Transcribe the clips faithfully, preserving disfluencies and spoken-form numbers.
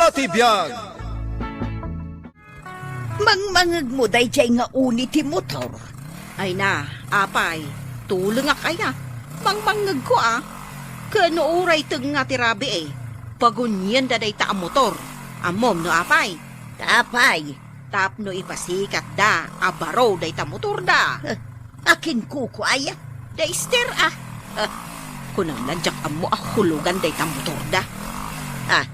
Ti biag. Mangmangegmo daydiay nga uni ti motor? Ay na, apay, tulengak aya. Mangmangngegko a. Ken no uray tengnga ti rabii, pagunienda dayta a motor. Ammom no apay? Apay? Tapno ipasikatda a baro dayta motorda. Eh, akin kuko aya? Da Ester a. Eh, kunam lang diak ammo a hulugan dayta motorda. Ah,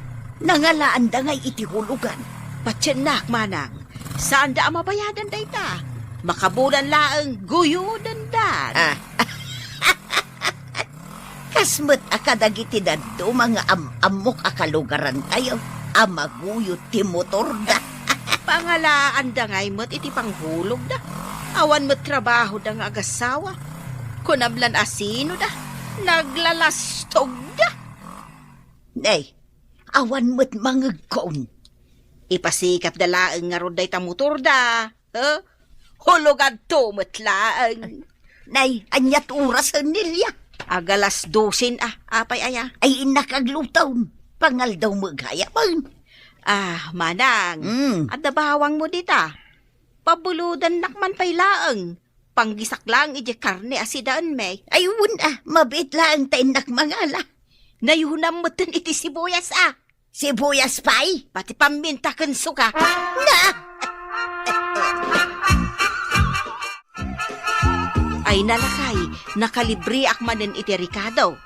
nangalaanda ngay iti hulugan? Patiennak, manang. Saanda a mabayadan dayta. Makabulan laeng guyodenda. Ah. Kas met a kadagiti dadduma nga am-ammok a kalugarantayo a maguyod ti motorda. Pangalaanda ngay met iti panghulogda. Awan met trabahoda nga agassawa. Kunam lan a sinoda. Naglalastogda. Nay, awan met mangegkon. Ipasikatda laeng ngarud dayta motorda. Huh? Huluganto met laeng. Nay, aniat orasen, Nelia? Agalas dosen a, apay aya? Ay, innak aglutom. Pangaldaw met gayamen. Ah, manang, Mm. adda bawangmo dita. Pabulodannak man pay laeng. Panggisak laeng idiay karne a sidaenmi. Ay, wen a, mabiit laeng ta innak mangala. Nayunam metten iti sibuyas a. Sibuyas pay? Pati paminta ken suka. Na! Ay, nalakay, nakalibriak manen iti rekado.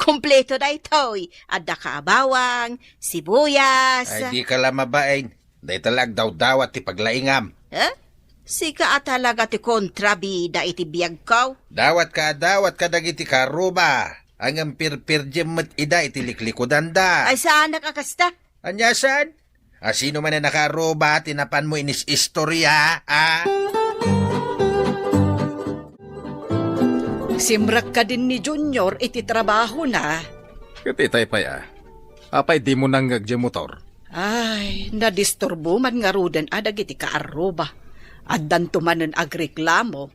Kompleto daytoy. Adda ka a bawang, sibuyas. Ay, di ka la mabain. Dayta la agdawdawat ti paglaingam. Eh? Sika a talaga ti kontrabida iti biagko. Dawat ka, dawat ka dagiti karuba. Ngem pirpirdiem met ida iti liklikudanda. Ay, saanak a kasta. Ania saan? A, sino man a nakaruba ti napanmo inis-istoria, a? Simrek kadin ni Junior iti trabahona. Ket itay pay a. Apay dimo nangngeg diay motor? Ay, nadisturbo man ngaruden a dagiti kaarruba. Addanto manen agreklamo.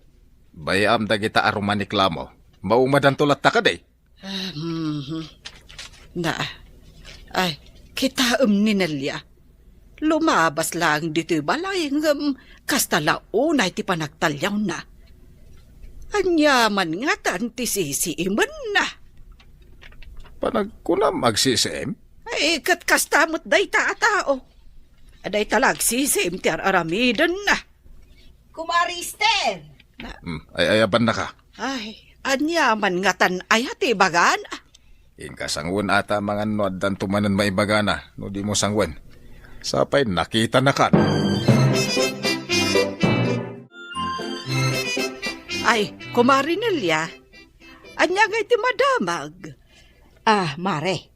Bay-am dagita a rumaniklamo. Maumadanto latta kadi? Ah, mhm. Na, ay, kitaem ni Nelia. Lumabas laeng ditoy balay ngem kasta la unay ti panagtaliawna. Ania man ngatan ti sisiimenna? Panagkunam agsisiim? Ay, ket kasta met dayta a tao. Dayta la agsisiim ti ar-aramidenna. Kumari Ester! Hmm, ay-ayabanna ka. Ay, ania man ngatan aya ti ibagana? Inka sanguen ata mangan no addanto manen maibagana, no dimo sanguen. Sapay nakitanakan. Ay, Kumari Nelia, ania ngay ti madamag? Ah, Mare,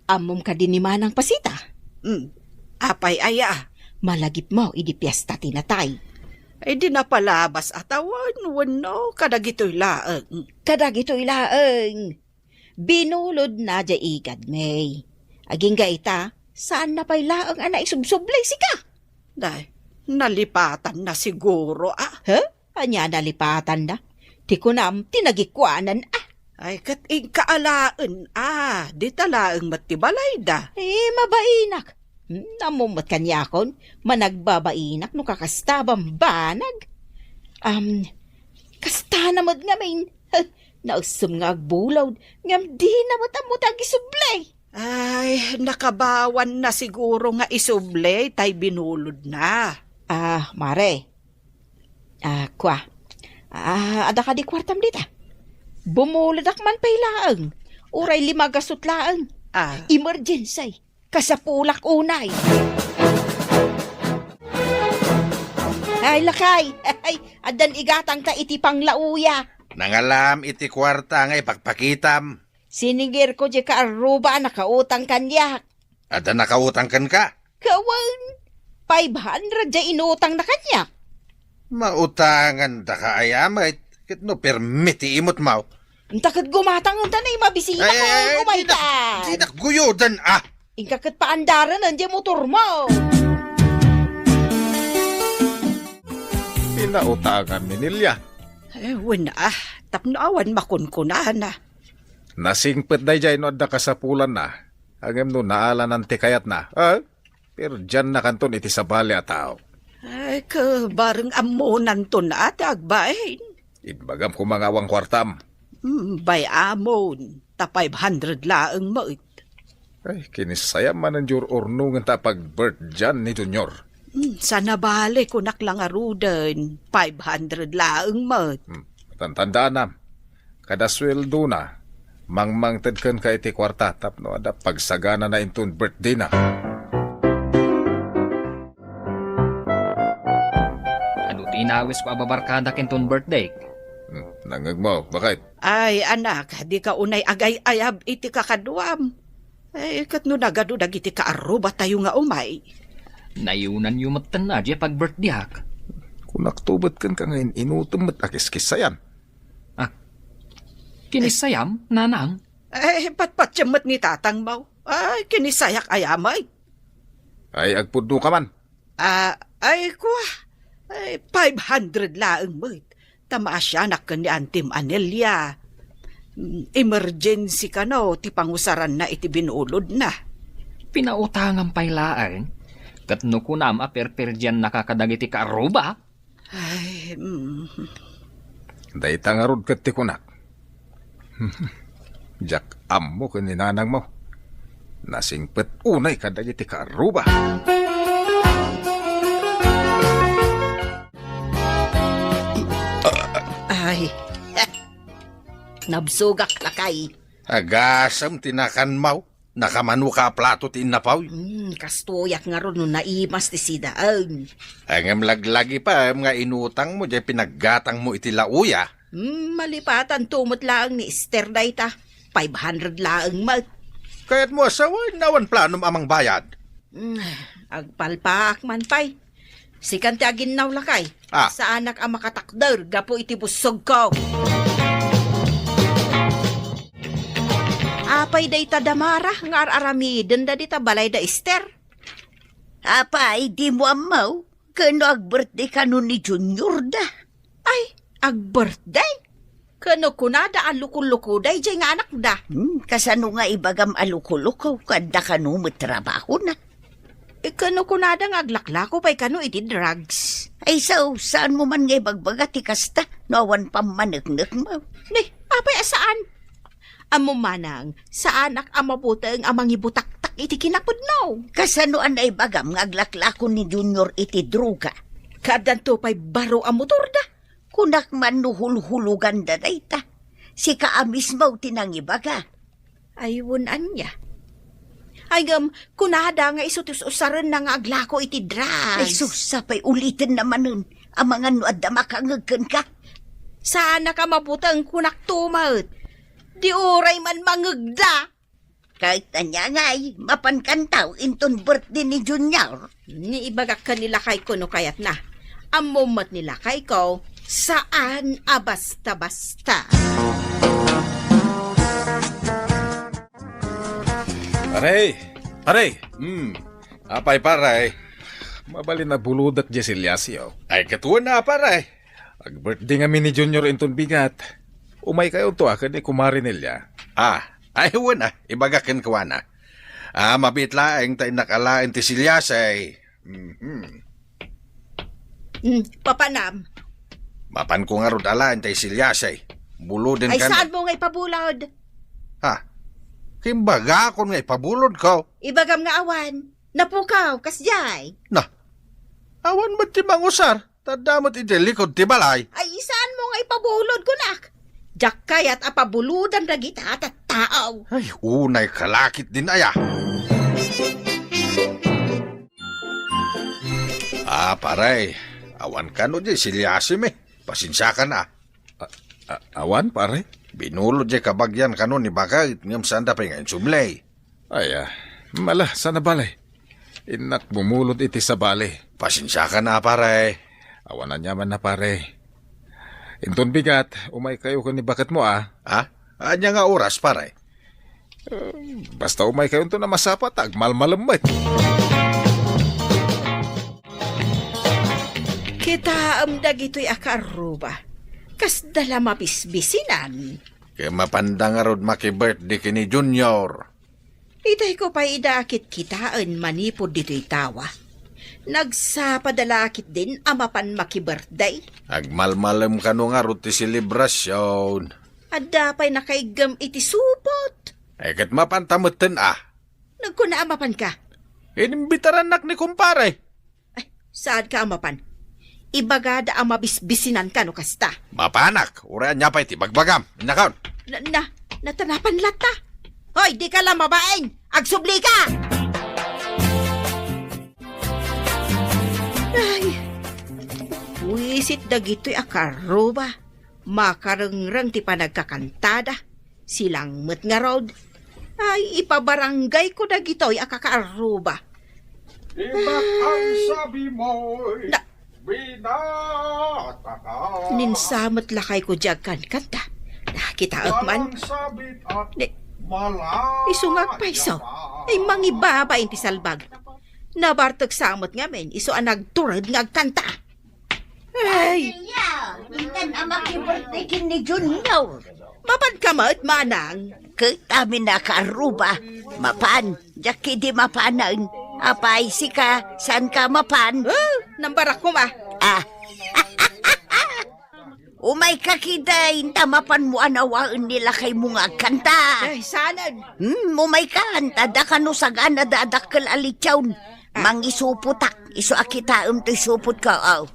ammom kadi ni Manang Pasita? Hmm, apay aya? Malagipmo idi piesta ti natay. Ay, di napalabas a tawen wenno kadagitoy laeng? Kadagitoy laeng. Binulodna diay igadmi. Agingga ita, saanna pay laeng a naisubsublay sika. Day, nalipatanna siguro, a. He? Ania nalipatanna? Ti kunam, ti nagikuanan, a. Ay, ket inka alaen, a. Dita laeng met ti balayda. Eh, mabainak. Hmm, ammom met kaniakon, managbabainak no kakasta bambanag. Am, kastana met ngamin. Huh, naessem nga agbulod, ngem dina met ammo ti agisublay. Ay, nakabawanna siguro nga isublay tay binulodna. Ah, Mare. Ah, kua. Ah, adda kadi kuartam dita? Bumulodak man pay laeng. Uray lima gasut laeng. Ah. Emergency. Kasapulak unay. Ay, lakay. Ay, addan igatangta iti panglauya. Nangalam iti kuarta nga ipakpakitam. Siningirko diay kaarruba a nakautang kaniak. Adda nakautang kenka? Kawen, five hundred diay inutangna kaniak. Mautangandaka aya met, ket no permi ti imutmo. Anta ket gumatang unta nay mabisita ko, ay, ay, ay, umaytan. Dinak, dinak guyodan, a. Inka ket paandaranen diay motormo. Pinautangan ni Nelia. Eh, wen, a, tapno awan makunkunana. Nasingpet daydiay no adda kasapulanna. Ngem no naalanan ti kayatna, a? Perdiannakanton iti sabali a tao. Ay, ka, bareng ammonanton a ti agbain. Imbagam koma nga awan kuartam. Hmm, bay amon, ta five hundred laeng met. Ay, kinisayam manen diyo urnongen ta pag-birthday ni Junior. Hmm, sa nabali, kunak la ngaruden, five hundred laeng met. Hmm, tantandaanam, kada sueldona, mangmangted kenka iti kuarta tapno adda pagsaganana inton birthday na. Adu ti inawisko a babarkadak inton birthday? Hmm, nangngegmo, bakit? Ay, anak, dika unay agay-ayab iti kakaduam. Ay, ket no nagadu dagiti kaarrubatayo nga umay. Nayunanyo metten a diay pag-birthdayak. Kunak to met kenka nga in-inutem met a kiskissayan. Ah, kinissayam, nanang? Ay, patpatiem met ni tatangmo. Ay, kinissayak aya met. Ay, agpudno ka man. Ah, ay, kua. Ay, five hundred laeng met. Ta maasianak ken ni Antim Anelia. Mm, emergency kano ti pangusaranna iti binulodna. Pinautangam pay laeng. Ket no kunam a perperdiannaka kadagiti kaarruba? Ay, mm. Dayta ngarud ket ti kunak. Diak ammo ken ni nanangmo. Nasingpet unay kadagiti kaarruba. Ay. Nabsogak, lakay. Agasem ti nakanmo. Nakamanoka a plato ti innapoy. Hmm, kastoyak ngarud no naimas ti sidaen. Ngem laglagipem nga inutangmo diay pinaggatangmo iti laoya. Hmm, malipatanto met laeng ni Esther dayta. Five hundred laeng met. Kayatmo a sawen, awan planom a mangbayad? Hmm, agpalpaak man pay. Sikan ti aginnaw, lakay. Ah. Saanak a makatakder gapu iti bussogko. Apay dayta da Mara nga ar-aramidenda dita balay da Esther? Apay, dimo ammo? Ken no ag-birthday kano ni Junior da? Ay, ag-birthday? Ken no kunada a lukolukoda idiay nga anakda? Hmm, kasano nga ibagam a lukoluko? Adda kano met trabahona? Eh, ken no kunada nga aglaklako pay kano iti drugs? Ay, sao, saanmo man nga ibagbaga ti kasta no awan pammaneknekmo? Ni, apay a saan? Ammom manang, saanak a mabuteng a mangibutaktak iti kinapudno. Kasano a naibagam nga aglaklako ni Junior iti droga? Kaaddanto pay baro a motorda. Kunak man no hulhuloganda dayta. Sika a mismo ti nangibaga. Ay, wen ania? Ay, ngem, kunada nga isu ti us-usarenna nga aglako iti drugs. Ay, sus, sapay ulitenna manen. Amangan no adda makangeg kenka. Saanak a mabuteng, kunak to met. Di uray man mangegda. Kahit ania ngay, mapankanto inton birthday ni Junior. Ni ibagak ken ni lakayko no kayatna. Ammom met ni lakayko, saan a basta-basta. Pare! Pare! Hmm. Apay, pare? Mabalin a bulodek diay silyasyo. Ay, ket wen a, pare. Ag-birthday ngamin ni Junior inton bigat. Umaykayonto a ken ni Kumare Nelia. Ah, ay, wen a, ibagak kenkuana. Ah, mabiit laeng ta innak alaen ti silyasay. Mhm. Mm, papanam. Mapanko ngarud alaen ti silyasay. Buloden. Ay, kan- saanmo nga ipabulod? Ha? Imbagakon nga ipabulodko. Ibagam nga awan. Napukaw, kasdiay. Na, awan met ti mangusar. Ta adda met idiay likod ti balay. Ay, saanmo nga ipabulod, kunak? Diak kayat a pabulodan dagita a tattao. Ay, unay kalakit din aya. Ah, pare, awan kano diay silyasem eh. Pasensiakan a. A-, a-, awan, pare? Binulod diay kabagian kano ni baket ngem saanda pay nga insubli. Ay, ah, mala, sana balay. Innak bumulod iti sabali. Pasensiakan a, pare. Awan aniaman a, pare. Inton bigat, umaykayo ken ni baketmo, ah. Ha? Ania nga oras, pare? Eh, basta umaykayonto a masapa ta agmalmalem met. Kitaem dagitoy a kaarruba. Kasda la mabisbisinan. Ket mapanda ngarud maki-birthday ken ni Junior. Itayko pay ida a kitkitaen manipud ditoy tawa. Nagsapa da la ketdin a mapan maki-birthday. Agmalmalem kano ngarud ti selebrasyon. Adda pay nakaiggem iti supot. Ay, ket mapanta metten a. Nagkuna a mapanka. Inimbitarannak ni kumpare. Ay, saanka a mapan? Ibagada a mabisbisinanka no kasta. Mapanak, uray ania pay ti bagbagam. Innakon. Na, na, natanapan latta. Hoy, dika la mabain! Agsublika! Ay, buisit dagitoy a kaarruba. Makarengreng ti panagkakantada. Silang met ngarud. Ay, ipabaranggayko dagitoy a kakaarruba. Ibat ang sabi mo'y Na- binata ka. Ninsamet lakayko di agkankanta. Nakitaek man. Walang sabit at Ni- mala- Isu nga agpayso. Ay, mangibabain ti salbag. Nabartek sa met ngamin, isu a nagtured nga agkanta. Ay! Iya, intan a makibirthday ken ni Junior. Mapanka met, manang? Ket amin a kaarruba, mapan, diak idi mapanen. Apay, sika, saanka mapan? Ah, nambarak koma. Ah. Umayka ketdin, ta mapanmo a nawaen ni lakaymo nga agkanta. Ay, saanen? Hmm, umaykan, ta adda kano sagana da dakkel a litson. Ah. Mangisupotak, isu a kitaem toy supotko, aw.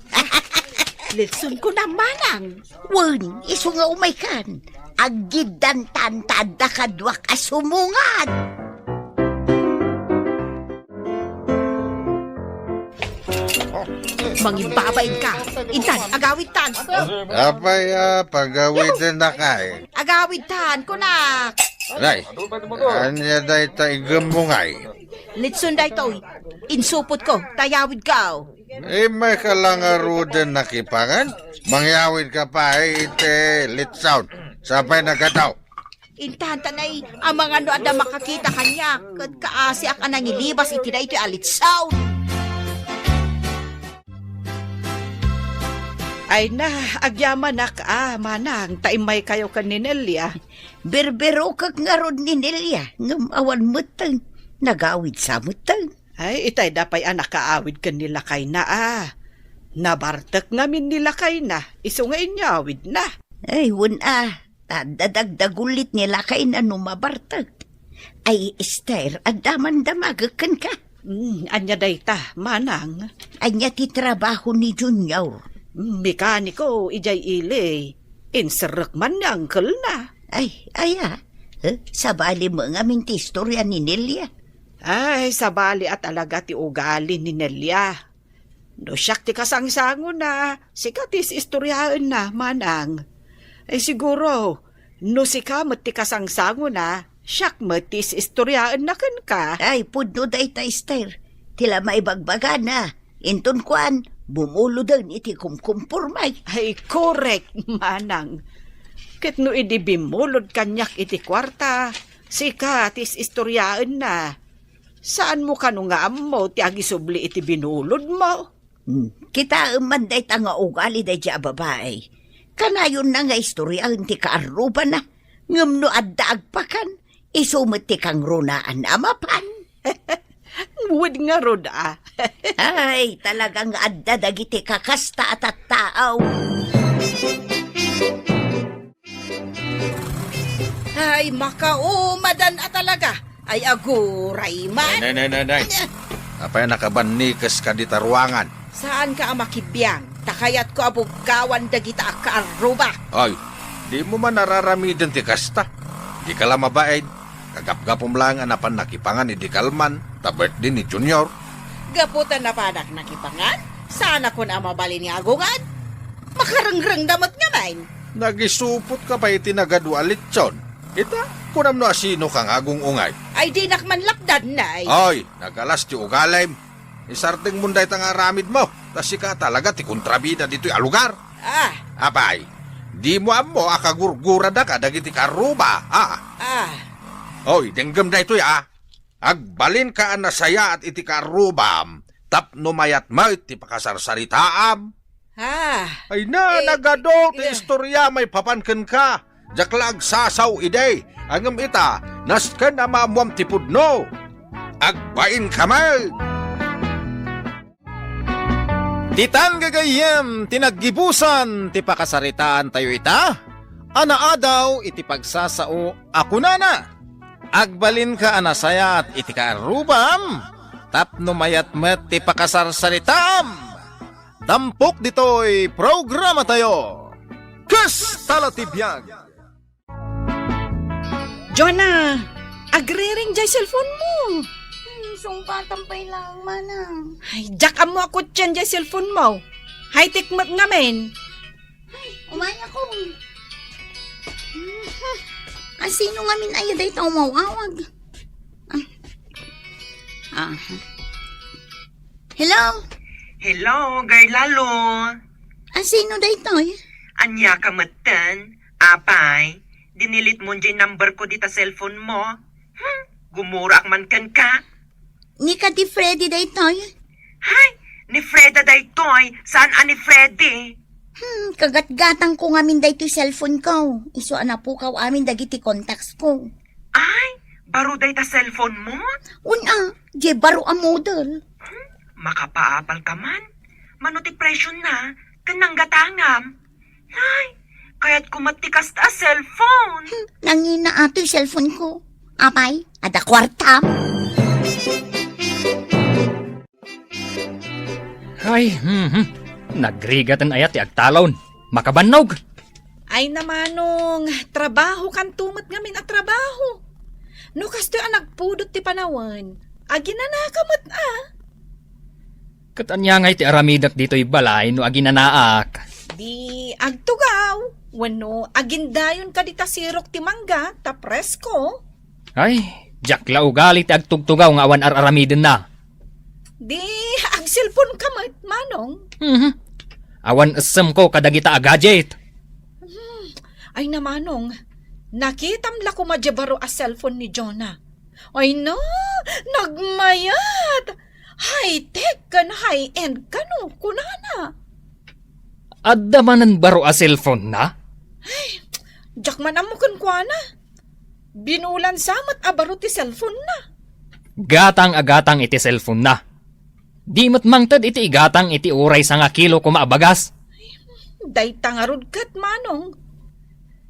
Litson ko na, manang. Wen, isu nga umaykan. Aggiddantan ta adda kaduak a sumungad. Mangibabain ka. Intan, agawid tan. Apay a pagawidennak ay? Agawid tan, kunak. Nay, ania dayta iggemmo ngay? Litson daytoy. Insupotko, ta yawidko. Immayka la ngaruden nakipangan? Mangyawidka pay iti litson. Sapay nagadaw. Intan ta nay, amangan no adda makakita kaniak, ket kaasiak a nangilibas iti daytoy a litson. Ay na, agyamanak a, manang, ta immaykayo ken ni Nelia. Birbirokek ngarud ni Nelia, ngem awan metten. Nagawid sa metten. Ay, itay da pay a nakaawid ken ni lakayna a. Nabartek ngamin ni lakayna, isu nga inyawidna. Ay, wen a, ta adda dagdagullit ni lakayna no mabartek. Ay, Esther, adda man damagek kenka. Hmm, ania dayta, manang? Ania ti trabaho ni Junior? Hmm, mekaniko, idiay ili. Inserrek man ni angkelna. Ay, aya. Eh, sabali met ngamin ti istorya ni Nelia. Ay, sabali a talaga ti ugali ni Nelia. No siak ti kasangsangona, sika ti is-istoryaenna, manang. Ay, siguro, no sika met ti kasangsangona, siak met ti is-istoryaenna kenka. Ay, pudno dayta, Esther. Ti la maibagbagana. Inton kuan, bumuloden iti kumkumpormay. Ay, korek, manang. Ket no idi bimmulod kaniak iti kuarta, sika ti is-istoryaenna. Saanmo kano nga ammo ti agisubli iti binulodmo? Hmm, kitaem man dayta nga ugali daydiay a babai. Kanayonna nga istoryaen ti kaarrubana, ngem no adda agpakan, isu met ti kangrunaan a mapan. Wen ngarud a. Ay, talaga nga adda dagiti kakasta a tattao. Ay, makaumadan a talaga. Ay, aguray man. Nay, nay, nay, nay, nay. Ania? Apay a nakabannikes ka dita ruangan? Saanka a makibiang, ta kayatko a bugkawan dagita a kaarruba. Ay, dimo man araramiden ti kasta. Dika la mabain. Kagapgapum laeng a napan nakipangan idi kalman, ta birthday ni Junior. Gapu ta napanak nakipangan, saanakon a mabalin nga agungan. Makarengrengda met ngamin. Nagisupotka pay iti nagadua a litson. Ita, kunam no asinoka nga agung-ungay. Ay, dinak man lapdan, nay. Ay, nagalas ti ugalim. Isardengmon dayta nga aramidmo, ta sika talaga ti kontrabida ditoy a lugar. Ah. Apay, dimo ammo a kagurguradaka dagiti kaarruba, a? Ah. Oy, denggem daytoy, a. Agbalinka a nasayaat iti kaarrubam tapno mayat met ti pakasarsaritaam. Ah. Ay na, eh, nagadu ti eh, istorya maipapan kenka. Diak la agsasao idi. Ngem ita, nasken a maammoam ti pudno. Agbainka met! Ditan gagayyem ti naggibusan ti pakasaritaantayo ita a naadaw iti pagsasao a kunana, "Agbalinka a nasayaat iti kaarrubam tapno mayat met ti pakasarsaritaam." Tampok ditoy programatayo, Kasta la ti biag! Jonah, agriring jay cellphone mo. Hmm, sungpatan pay lang, manang. Ay, diak ammo a kutsen jay cellphone mo. High-tech met ngamin. Ay, umay ako. Hmm, asino ngamin aya dayta umawawag? Ah. Ah. Hello? Hello, Girl Lalo. Asino daytoy? Ania ka metten? Apay, dinilit mo jay number ko dita cellphone mo? Hmm, gumuraak man kenka. Ni ka di Freddy daytoy? Hay, ni Freda daytoy. Saan a ni Freddy? Hmm, kagatgatang ko ngamin daytoy cellphone ko. Isu a napukaw amin dagiti contacts ko. Ay, baro dayta cellphone mo? Una, jay baro a model. Hmm, makapaapal ka man. Mano ti presyo na, ken nanggatangam? Ay, kayat ko met ti kasta a cellphone. Hmm, nangina atoy cellphone ko. Apay, adda kuartam? Ay, hmm, hmm. Nagrigaten aya ti agtalon. Makabannog. Ay, namanong, trabaho kanto met ngamin a trabaho. No kastoy a nagpudot ti panawen, aginanaka met a. Ket ania ngay ti aramidek ditoy balay no aginanaak? Di agtugaw, wenno agindayon ka dita sirok ti mangga ta presko? Ay, diak la ugali ti agtugtugaw nga awan ar-aramidenna. Di agselpon ka met, Manong? Mhm. Awan essem ko kadagita a gadget. Hmm. Ay na, Manong, nakitam la koma di baro a cellphone ni Jonah. Ay na, nagmayat! High-tech ken high-end kano, kunana. Adda manen baro a cellphone na? Ay, diak man ammo kenkuana. Binulan sa met a baro ti cellphone na. Gatang a gatang iti cellphone na. Di met mangted iti igatang iti uray sangakilo koma a bagas. Dayta ngarud ket, Manong.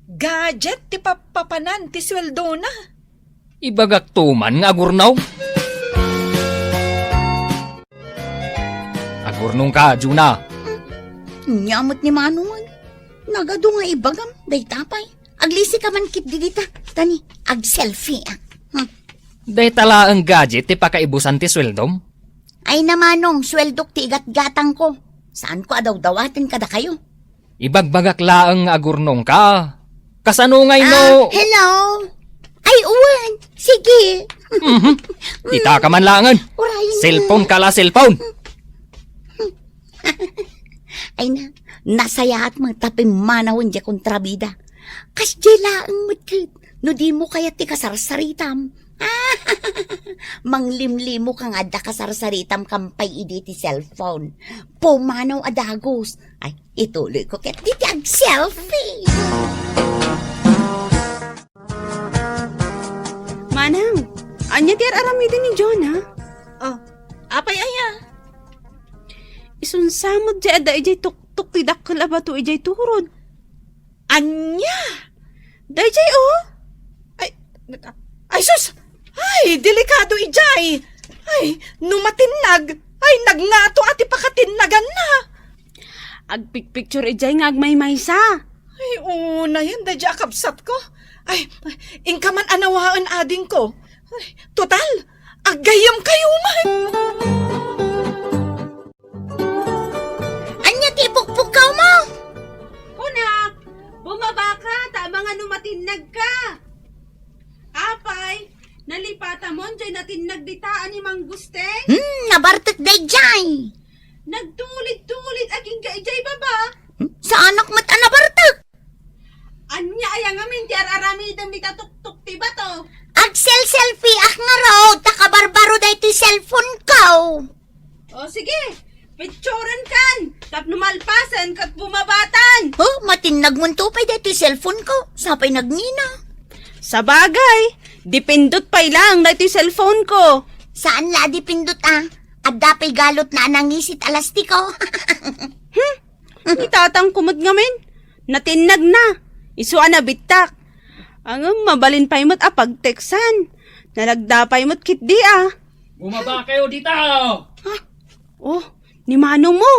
Gadget ti pappapanan ti sueldo na. Ibagak to man nga agurnaw. Agurnong ka, Juna. Nya met ni Manong. Nagadu nga ibagam, dayta pay. Aglisi ka man ketdi dita. Tani, agselfie, ah. Hmm. Dayta laeng gadget ti pakaibusan ti sueldom? Ay na, Manong, sueldok ti igatgatang ko. Saan ko a dawdawaten kadakayo? Ibagbagak laeng nga agurnong ka. Kasano ngay no? Ah, hello? Ay, uwan. Sige. Mhm. Ita ka man laengen. Uray na. Cellphone ka la, cellphone. Ay na, nasayaat mo ta pimmanawen diay kontrabida. Kasdiay laeng met ket, no dimo kayat ti kasarsaritam. Manglimlimo ka nga adda kasarsaritam kam pay idi ti cellphone. Pumanaw a dagus. Ay, ituloy ko ket diti agselfie. Manang, ania ti ar-aramiden ni Jonah? Oh, apay aya? Isunsa met diay adda idiay tuktok ti dakkel a bato idiay turod. Ania? Daydiay, oh. Ay, ay sus! Ay, delikado idiay. Ay, no matinnag, ay, nagngato a ti pakatinnaganna. Agpikpicture idiay nga agmaymaysa. Ay, unayen daydiay a kabsatko. Ay, inka man a nawaen, adingko. Ay, total, aggayyemkayo man. Ania ti ipukpukkaw mo? Kunak, bumaba ka, ta amangan no matinnag ka. Apay, nalipata mon diay natinnag dita a ni Manggusteng? Hmm, nabartek daydiay. Nagtulid-tulid agingga idiay baba. Hmm, saanak met a nabartek. Ania aya ngamin ti ar-aramidem dita tuktok ti bato? Agselselfie ak ngarud, ta kabarbaro daytoy cellphone ko. O sige, picturen kan, tapno malpasen ket bumabatan. Oh, matinnag mon to pay daytoy cellphone ko, sapay nagngina. Sabagay, dipindot pay laeng daytoy cellphone ko. Saan la a dipindot a? Adda pay galotna a nangisit a lastiko. Hmm? Ni tatangko met ngamin, natinnag na. Isu a nabittak. Ngem mabalin pay met a pagteksan. Nalagda pay met ketdi a. Bumaba kayo dito! Ha? Oh, ni manong mo.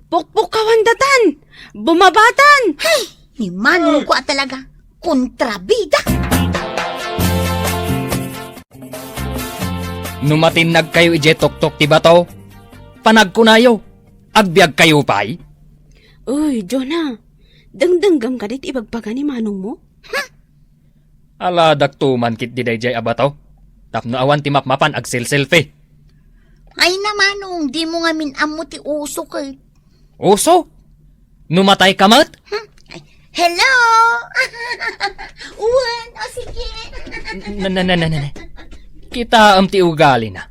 Pukpukawan datan. Bumabatan. Hay, ni manong ko a talaga. Kontrabida. No matinnag kayo idiay tuktok ti bato, panagkunayo, agbiag kayo pay? Uy, Jonah, dengdenggem kadi ti ibagbaga ni manong mo? Aladak tuman ketdi daydiay a bato. Tapno awan ti mapmapan agselselfie. Ay na, manong, di mo ngamin ammo ti uso ket. Uso? No matay ka met? Hmm? Ay, hello! Wen, o sige. Na, na, na, na, na, na. Kitaem ti ugalina.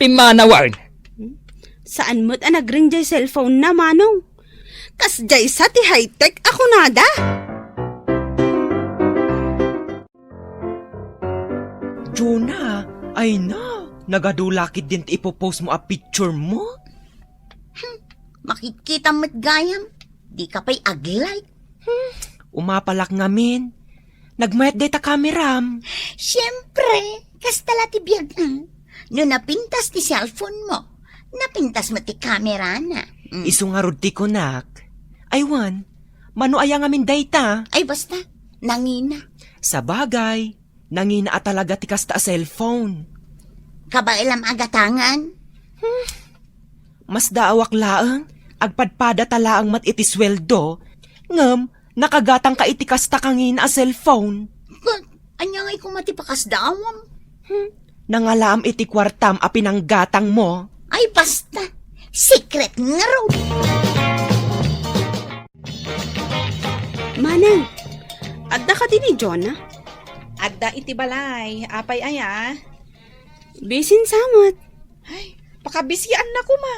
Pimmanawan. Saan met a nagring jay cellphone na, manong? Kasjay sa ti high-tech a kunada? Jonah, ay na, nagadu la ketdin ti ipopost mo a picture mo? Hmm, makitkitam met gayam, di ka pay ag-like. Hmm, umapalak ngamin. Nagmayat dayta kameram. Siempre, kasta la ti biag, mm. No napintas ti cellphone mo, napintas met ti kamerana. Mm. Isu ngarud ti kunak. Ay wen, mano aya ngamin dayta? Ay basta, nangina. Sabagay, nangina a talaga ti kasta a cellphone. Kabaelam a gatangan? Hmm. Masdaawak laeng, agpadpadata laeng met iti sueldo, ngem nakagatangka iti kasta kangina a cellphone. Ket ania ngay koma ti pakasdaawam? Hmm, nangalaam iti kuartam a pinanggatangmo. Ay, basta! Secret ngarud! Manang, adda kadi ni Jonah? Adda iti balay. Apay aya? Bisin sa met. Ay, pakabisianna koma.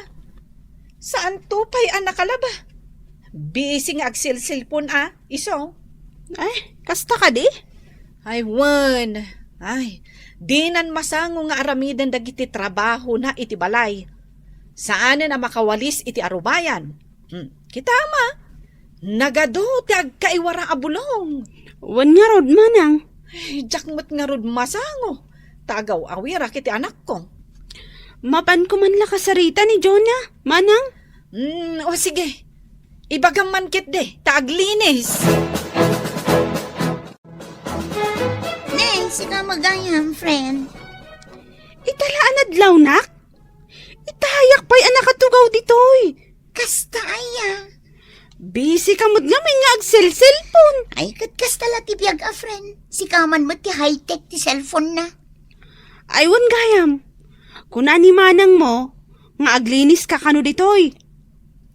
Saanto pay a nakalaba. Bisi nga agsilsilpon a, isu. Ay, kasta kadi? Ay, wen. Ay, dinan masango nga aramiden dagiti trabahona iti balay. Saanen a makawalis iti arubayan. Hmm, kitam a, nagadu ti agkaiwara a bulong. Wen ngarud, manang. Ay, diak met ngarud masango, ta agaw-awirak iti anakko. Mapanko man la kasarita ni Jonah, manang? Hmm, o sige. Ibagam man ketdi, ta aglinis. Ne, sika met gayam, friend. Ita la a nadlawnak? Itayak pay a nakatugaw ditoy. Kasta aya? Bisi ka met ngamin nga agselselpon. Ay, ket kasta la ti biag a friend. Sika man met ti high-tech ti cellphone na. Ay, wen gayam. Kuna ni manang mo nga aglinis ka kano ditoy.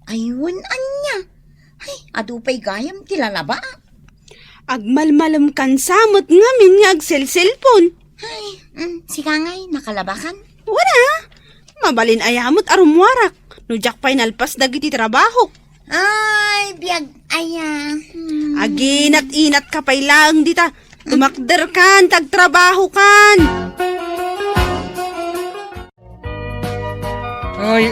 Ay, wen ania? Ay, adu pay gayam ti lalaba. Agmalmalemkan sa met ngamin nga agselselpon. Ay, mm, sika ngay, nakalabakan? Wala. Mabalin aya met a rummuarak no diak pay nalpas dagiti trabahok. Ay, biag aya. Hmm. Aginat-inat ka pay laeng dita. Tumakderkan, tagtrabahokan. Ay,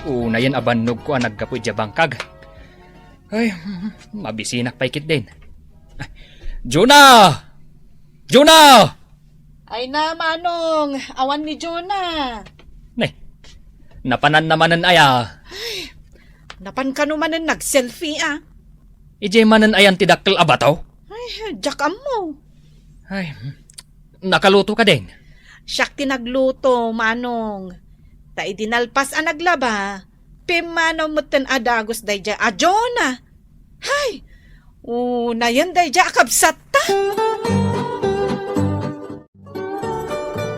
unayen a bannogko a naggapu idiay bangkag. Ay, mabisinak pay ketdin. Jonah! Jonah! Ay na, manong, awan ni Jonah. Ne, napananna manen aya? Ay, napan kano manen nag-selfie, ah. Idiay manen ayan ti dakkel a bato? Ay, diak ammo. Ay, nakaluto ka din? Siak ti nagluto, manong. Ta idi nalpas a naglaba, pimmanaw metten a dagus daydiay a Jonah. Hay! Unayen daydiay a kabsatta.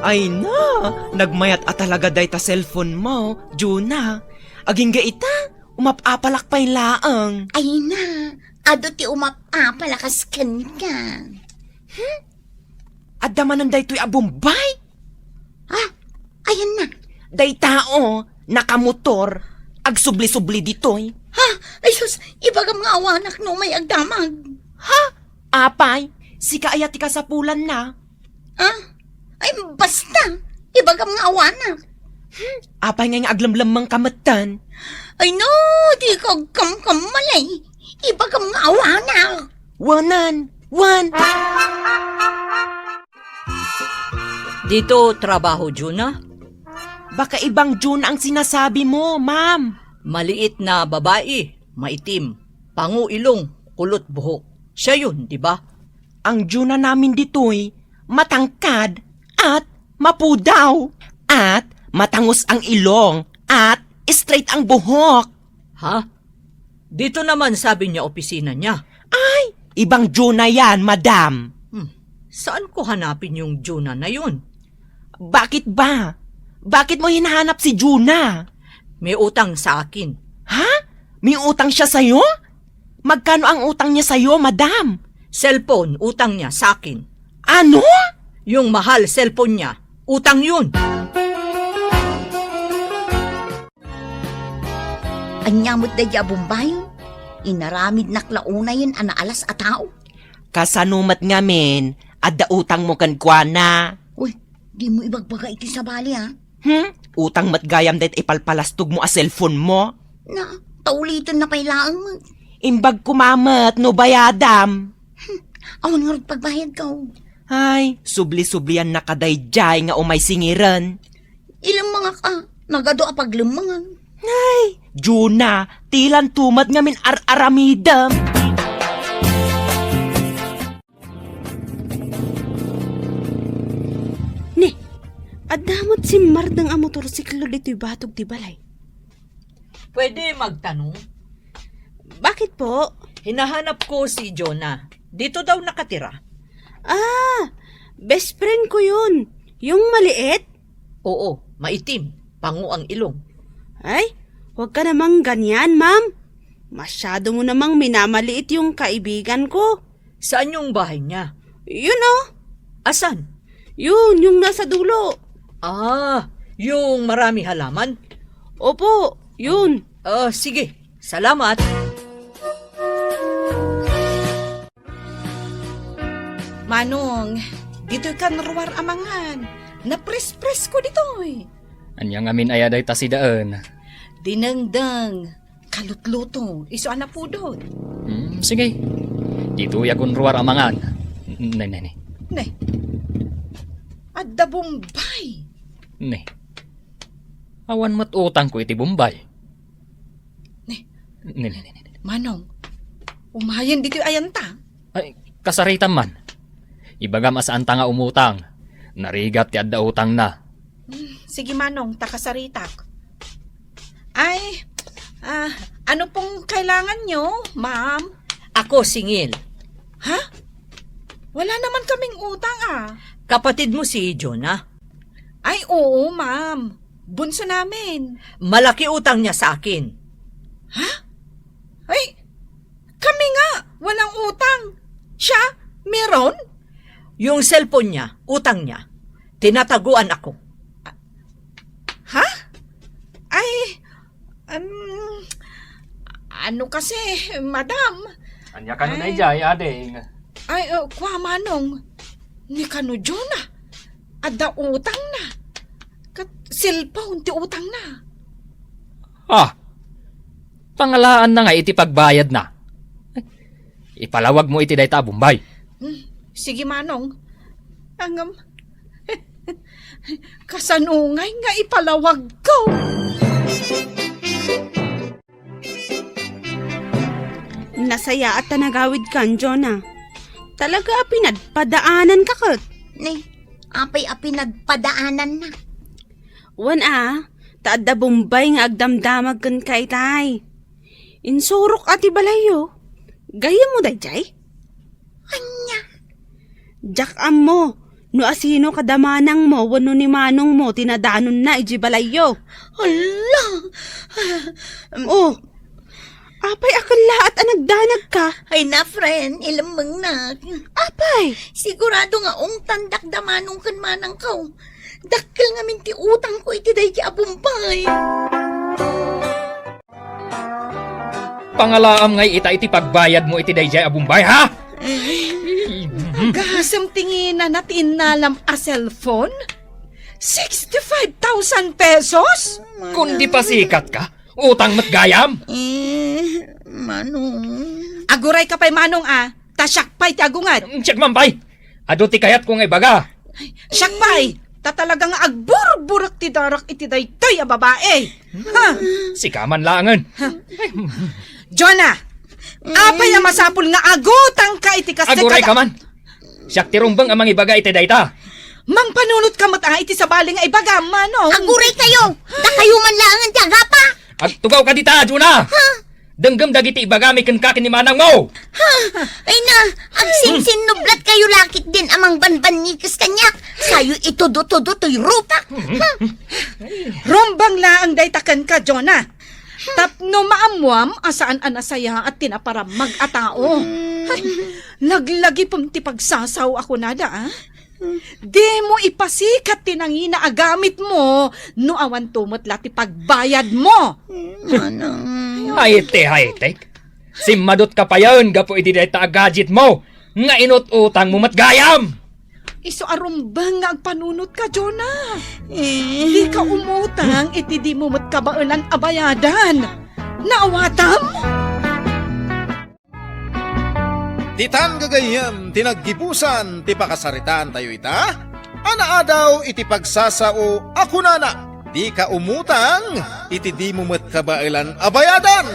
Ay na, nagmayat a talaga dayta cellphone mo, Jonah. Agingga ita, umap-apalak pay laeng. Ay na, adu ti umap-apal a kas kenka. Hmm? Adda manen daytoy a Bombay? Ah, ayan na. Dayta, o, nakamotor. Agsubli-subli ditoy. Ha? Ay sus, ibagam nga awanak no may agdamag. Ha? Apay, Sika aya ti kasapulanna. Ah? Ay, basta! Ibagam nga awanak. Apay ngay nga aglemlemmengka metten? Ay, no! Dika agkamkammalay. Ibagam nga awanak. Wanan! Wan! Dito trabaho, Juna? Baka ibang Juna ang sinasabi mo, ma'am. Maliit na babae, maitim, pango ilong, kulot buhok. Siya yun, di ba? Ang Juna namin ditoy, matangkad at mapudaw at matangus ang ilong at straight ang buhok. Ha? Dito naman sabi niya opisina niya. Ay, ibang Juna yan, madam. Hmm, saan ko hanapin yung Juna na yun? Bakit ba? Bakit mo hinahanap si Juna? May utang sa akin. Ha? May utang siya sa'yo? Magkano ang utang niya sa'yo, madam? Cellphone, utang niya sa akin. Ano? Yung mahal cellphone niya, utang yun. Ania met daydi a bumbayon? Inaramidnak la unayen a naalas a tao. Kasano met ngamin, adda utang mo kenkuana? Uy, di mo ibagbaga iti sabali, ha? Hmm? Utang met gayam dayta ipalpalastog mo a cellphone mo? Na, ta uliten na pay laeng met. Imbag ko met no bayadam. Hmm, awan ngarud pagbayadko. Ay, subli-sublian na ka daydiay nga umay singiren. Ilemmengak a, nagadu a paglemmengan. Ay, Juna, ti lanto met ngamin ar-aramidem. Ni, adda met simmardeng a motorsiklo ditoy batog ti balay. Pwede magtanong? Bakit po? Hinahanap ko si Jonah. Dito daw nakatira. Ah, best friend ko yun. Yung maliit? Oo, maitim. Pango ang ilong. Ay, huwag ka namang ganyan, ma'am. Masyado mo namang minamaliit yung kaibigan ko. Saan yung bahay niya? Yun, oh. Asan? Yun, yung nasa dulo. Ah, yung marami halaman? Opo, yun. Ah, sige. Salamat. Manong, ditoy kan ruar a mangan. Napres-pres ko ditoy. Ania ngamin aya dayta sidaen? Dinengdeng. Kalutluto, isu a napudot. Hmm, sige. Ditoy agruar a mangan. Ne, ne, ne. Ne. Adda Bombay. Ne. Awan met utangko iti Bombay. Ne. Ne, ne, ne, ne. Manong, umayen ditoy ayanta. Ay, kasaritam man. Ibagam a saanta nga umutang. Narigat ti adda utangna. Hmm, sige, Manong, ta kasaritak. Ay, ah, ano pong kailangan nyo, ma'am? Ako, singil. Ha? Wala naman kaming utang, ah. Kapatid mo si Jonah? Ay, oo, ma'am. Bunso namin. Malaki utang niya sa akin. Ha? Ay, kami nga, walang utang. Siya, meron? Yung cellphone niya, utang niya. Tinataguan ako. Ha? Ay, um, ano kasi, madam? Ania kano daydiay, ading? Ay, uh, kwa manong. Ni kano Jonah? Adda utangna. Ket cellphone ti utangna. Ah, pangalaanna nga iti pagbayadna. Ipalawag mo iti dayta a Bombay. Hmm, sige, manong. Ngem, kasano ngay nga ipalawagko? Nasayaat ta nagawidkan, Jonah. Talaga a pinadpadaananka ket. Ne, apay a pinadpadaananna? Wen a, ta adda Bombay nga agdamdamag kenka itay. Insurok a ti balayyo. Gayyemmo daydiay? Ania? Diak ammo no asino kada manangmo wenno ni manongmo ti nadanonna idiay balayyo. Hala! Oh, apay a kellaat a nagdanagka? Ay na, friend, ilemmengnak. Apay? Sigurado nga ungtandak da manong ken manangko. Dakkel ngamin ti utangko iti daydi a Bombay. Pangalaam ngay ita iti pagbayadmo iti daydiay a Bombay, ha? Ay. Gasem ti nginana ti innalam a cellphone? Sixty-five thousand pesos? Kundi pasikat ka, utang met gayam. Eh, Manong. Aguray ka pay, Manong, a. Ta siak pay ti agunget. Siak man pay. Adu ti kayatko nga ibaga. Siak pay. Ta talaga nga agburburek ti darak iti daytoy a babae. Ha? Sika man laengen. Ha? Jonah, apay a masapul nga agutang ka iti kasta Aguray ka man. Siak ti rumbeng a mangibaga iti dayta. Mangpanunot ka met a iti sabali nga ibagam, Manong. Aguray kayo! Dakayo man laengen ti agapa! Agtugaw ka dita, Jonah! Ha? Denggem dagiti ibagami kenka ken ni manangmo! Ha? Ay na, agsinsinnublat kayo lakit din a mangbanbannikes kaniak. Sayo itudo-tudo toy rupak. Ha? Rumbeng laeng dayta kenka, Jonah. Tapno maammuam a saan a nasayaat ti naparammag a tao. Ay, laglagipem ti pagsasao a kunada, a? Dimo ipasikat ti nangina a gamitmo no awanto met la ti pagbayadmo. Manang. Ay, ti, ay, ti. Simmadot ka payen gapu iti dayta a gadgetmo nga inut-utangmo met gayam. Isu a rumbeng nga agpanunot ka, Jonah. Eh. Di ka umutang iti di mo met kabaelan a bayadan. Naawatam? Ditan gagayyem ti naggibusan ti pakasaritaantayo ita, a naadaw iti pagsasao a kunana, "Di ka umutang iti di mo met kabaelan a bayadan."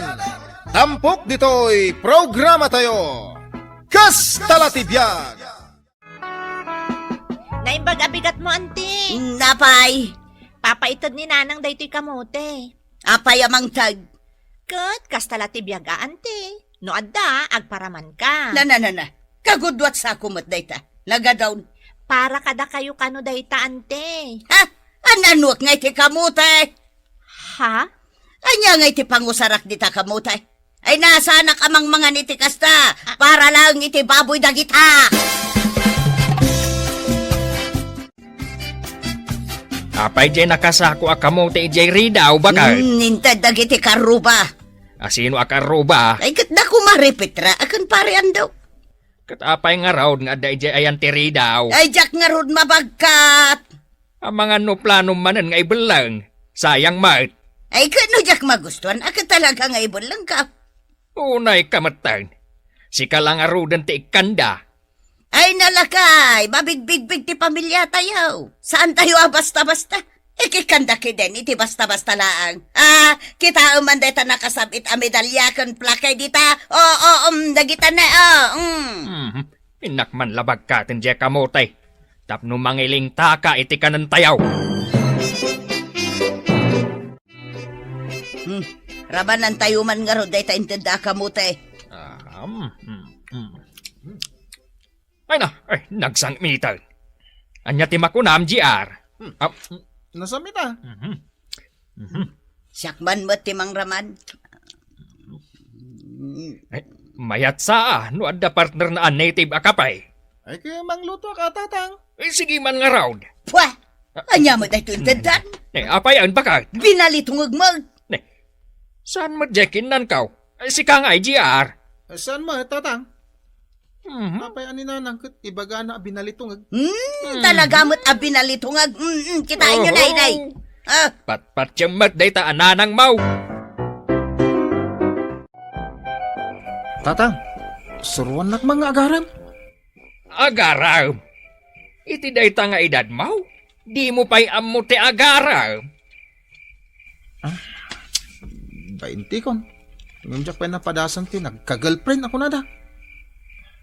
Tampok ditoy programatayo, Kasta la ti biag. Naimbag a bigatmo, anti. Napay? Papaited ni nanang daytoy kamote. Apay a mangted? Ket kasta la ti biag a, anti. No adda, agparaman ka. Na, na, na, na. Kagudwat sako met dayta. Nagadawn. Para kadakayo kano dayta, anti. Ha? Ananuak nga iti kamote? Ha? Ania nga iti pangusarak dita kamote? Ay, nasanak a mangmangan iti kasta, para laeng iti baboy dagita. Apay diay nakasako a kamote idiay ridaw, bakay? Hmm, inted dagiti karruba. Asino a karruba? Ay, ket da kumare Petra, aken pare Andok. Ket apay ngarud nga adda idiay ayan ti ridaw? Ay, diak ngarud mabagkat. Amangan no planom manen nga ibelleng. Sayang met. Ay, ket no diak magustuan, a ket talaga nga ibellengka. Unay ka metten. Sika la ngaruden ti ikkanda. Ay, nalakay, mabigbigbig ti pamiliatayo. Saantayo a basta-basta. Ikikkanda kiden iti basta-basta laeng. Ah, kitaem man dayta nakasab-it a medalya ken plake dita. O, o, um, dagita ne, o, um. Mhm. Innak man labagkaten diay kamote tapno mangilingtaka iti kanentayo. Hmm, rabanantayo man ngarud dayta inted a kamote. Ah, mm, mm, mm. Ay na, ay, nagsangmiten. Ania ti makunam, G R? Hmm. Ah, mm. Nasam ita? Mhm. Mhm. Siak man met ti mangraman. Ay, mayat sa, ah, no adda partner na a native a kape. Ay, kaya mangluto ka, tatang. Eh, sige man ngarud. Pwa! Ania met daytoy inteddan? Eh, apay, ang bakat? Binalitungag mo. Eh, saan mo diay kinnankaw? Eh, sika nga, G R. Eh, saan mo, tatang? Mhm. Apay a ni nanang ket ibagana a binalitungag? Hmm, talaga met a binalitungag. Mm, mm, kitaenyo, Oho. Nay, nay. Ah. Patpatiem met dayta a nanangmo. Tatang, suruannak man nga agarem. Agarem? Iti dayta nga edadmo? Dimo pay ammo ti agarem? Ah, baintikon. Ngem diak pay napadasan ti nagka-girlfriend a kunada.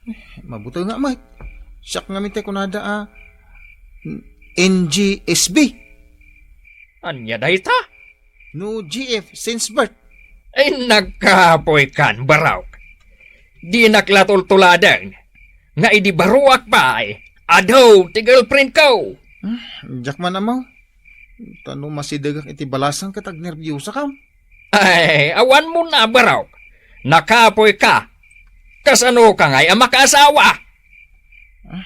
Eh, mabutengak met. Siak ngamin ti kunada a N G S B. Ania dayta? No G F since birth. Ay, nagkapoy kan, barok. Dinak la tultuladen nga idi baruak pay, adu ti girlfriend ko. Ah, diak man ammo. Ta no masidegak iti balasang ket agnerbiosakam. Ay, awan mo na, barok. Nakapoy ka. Kasano ka ngay a makaasawa? Ah,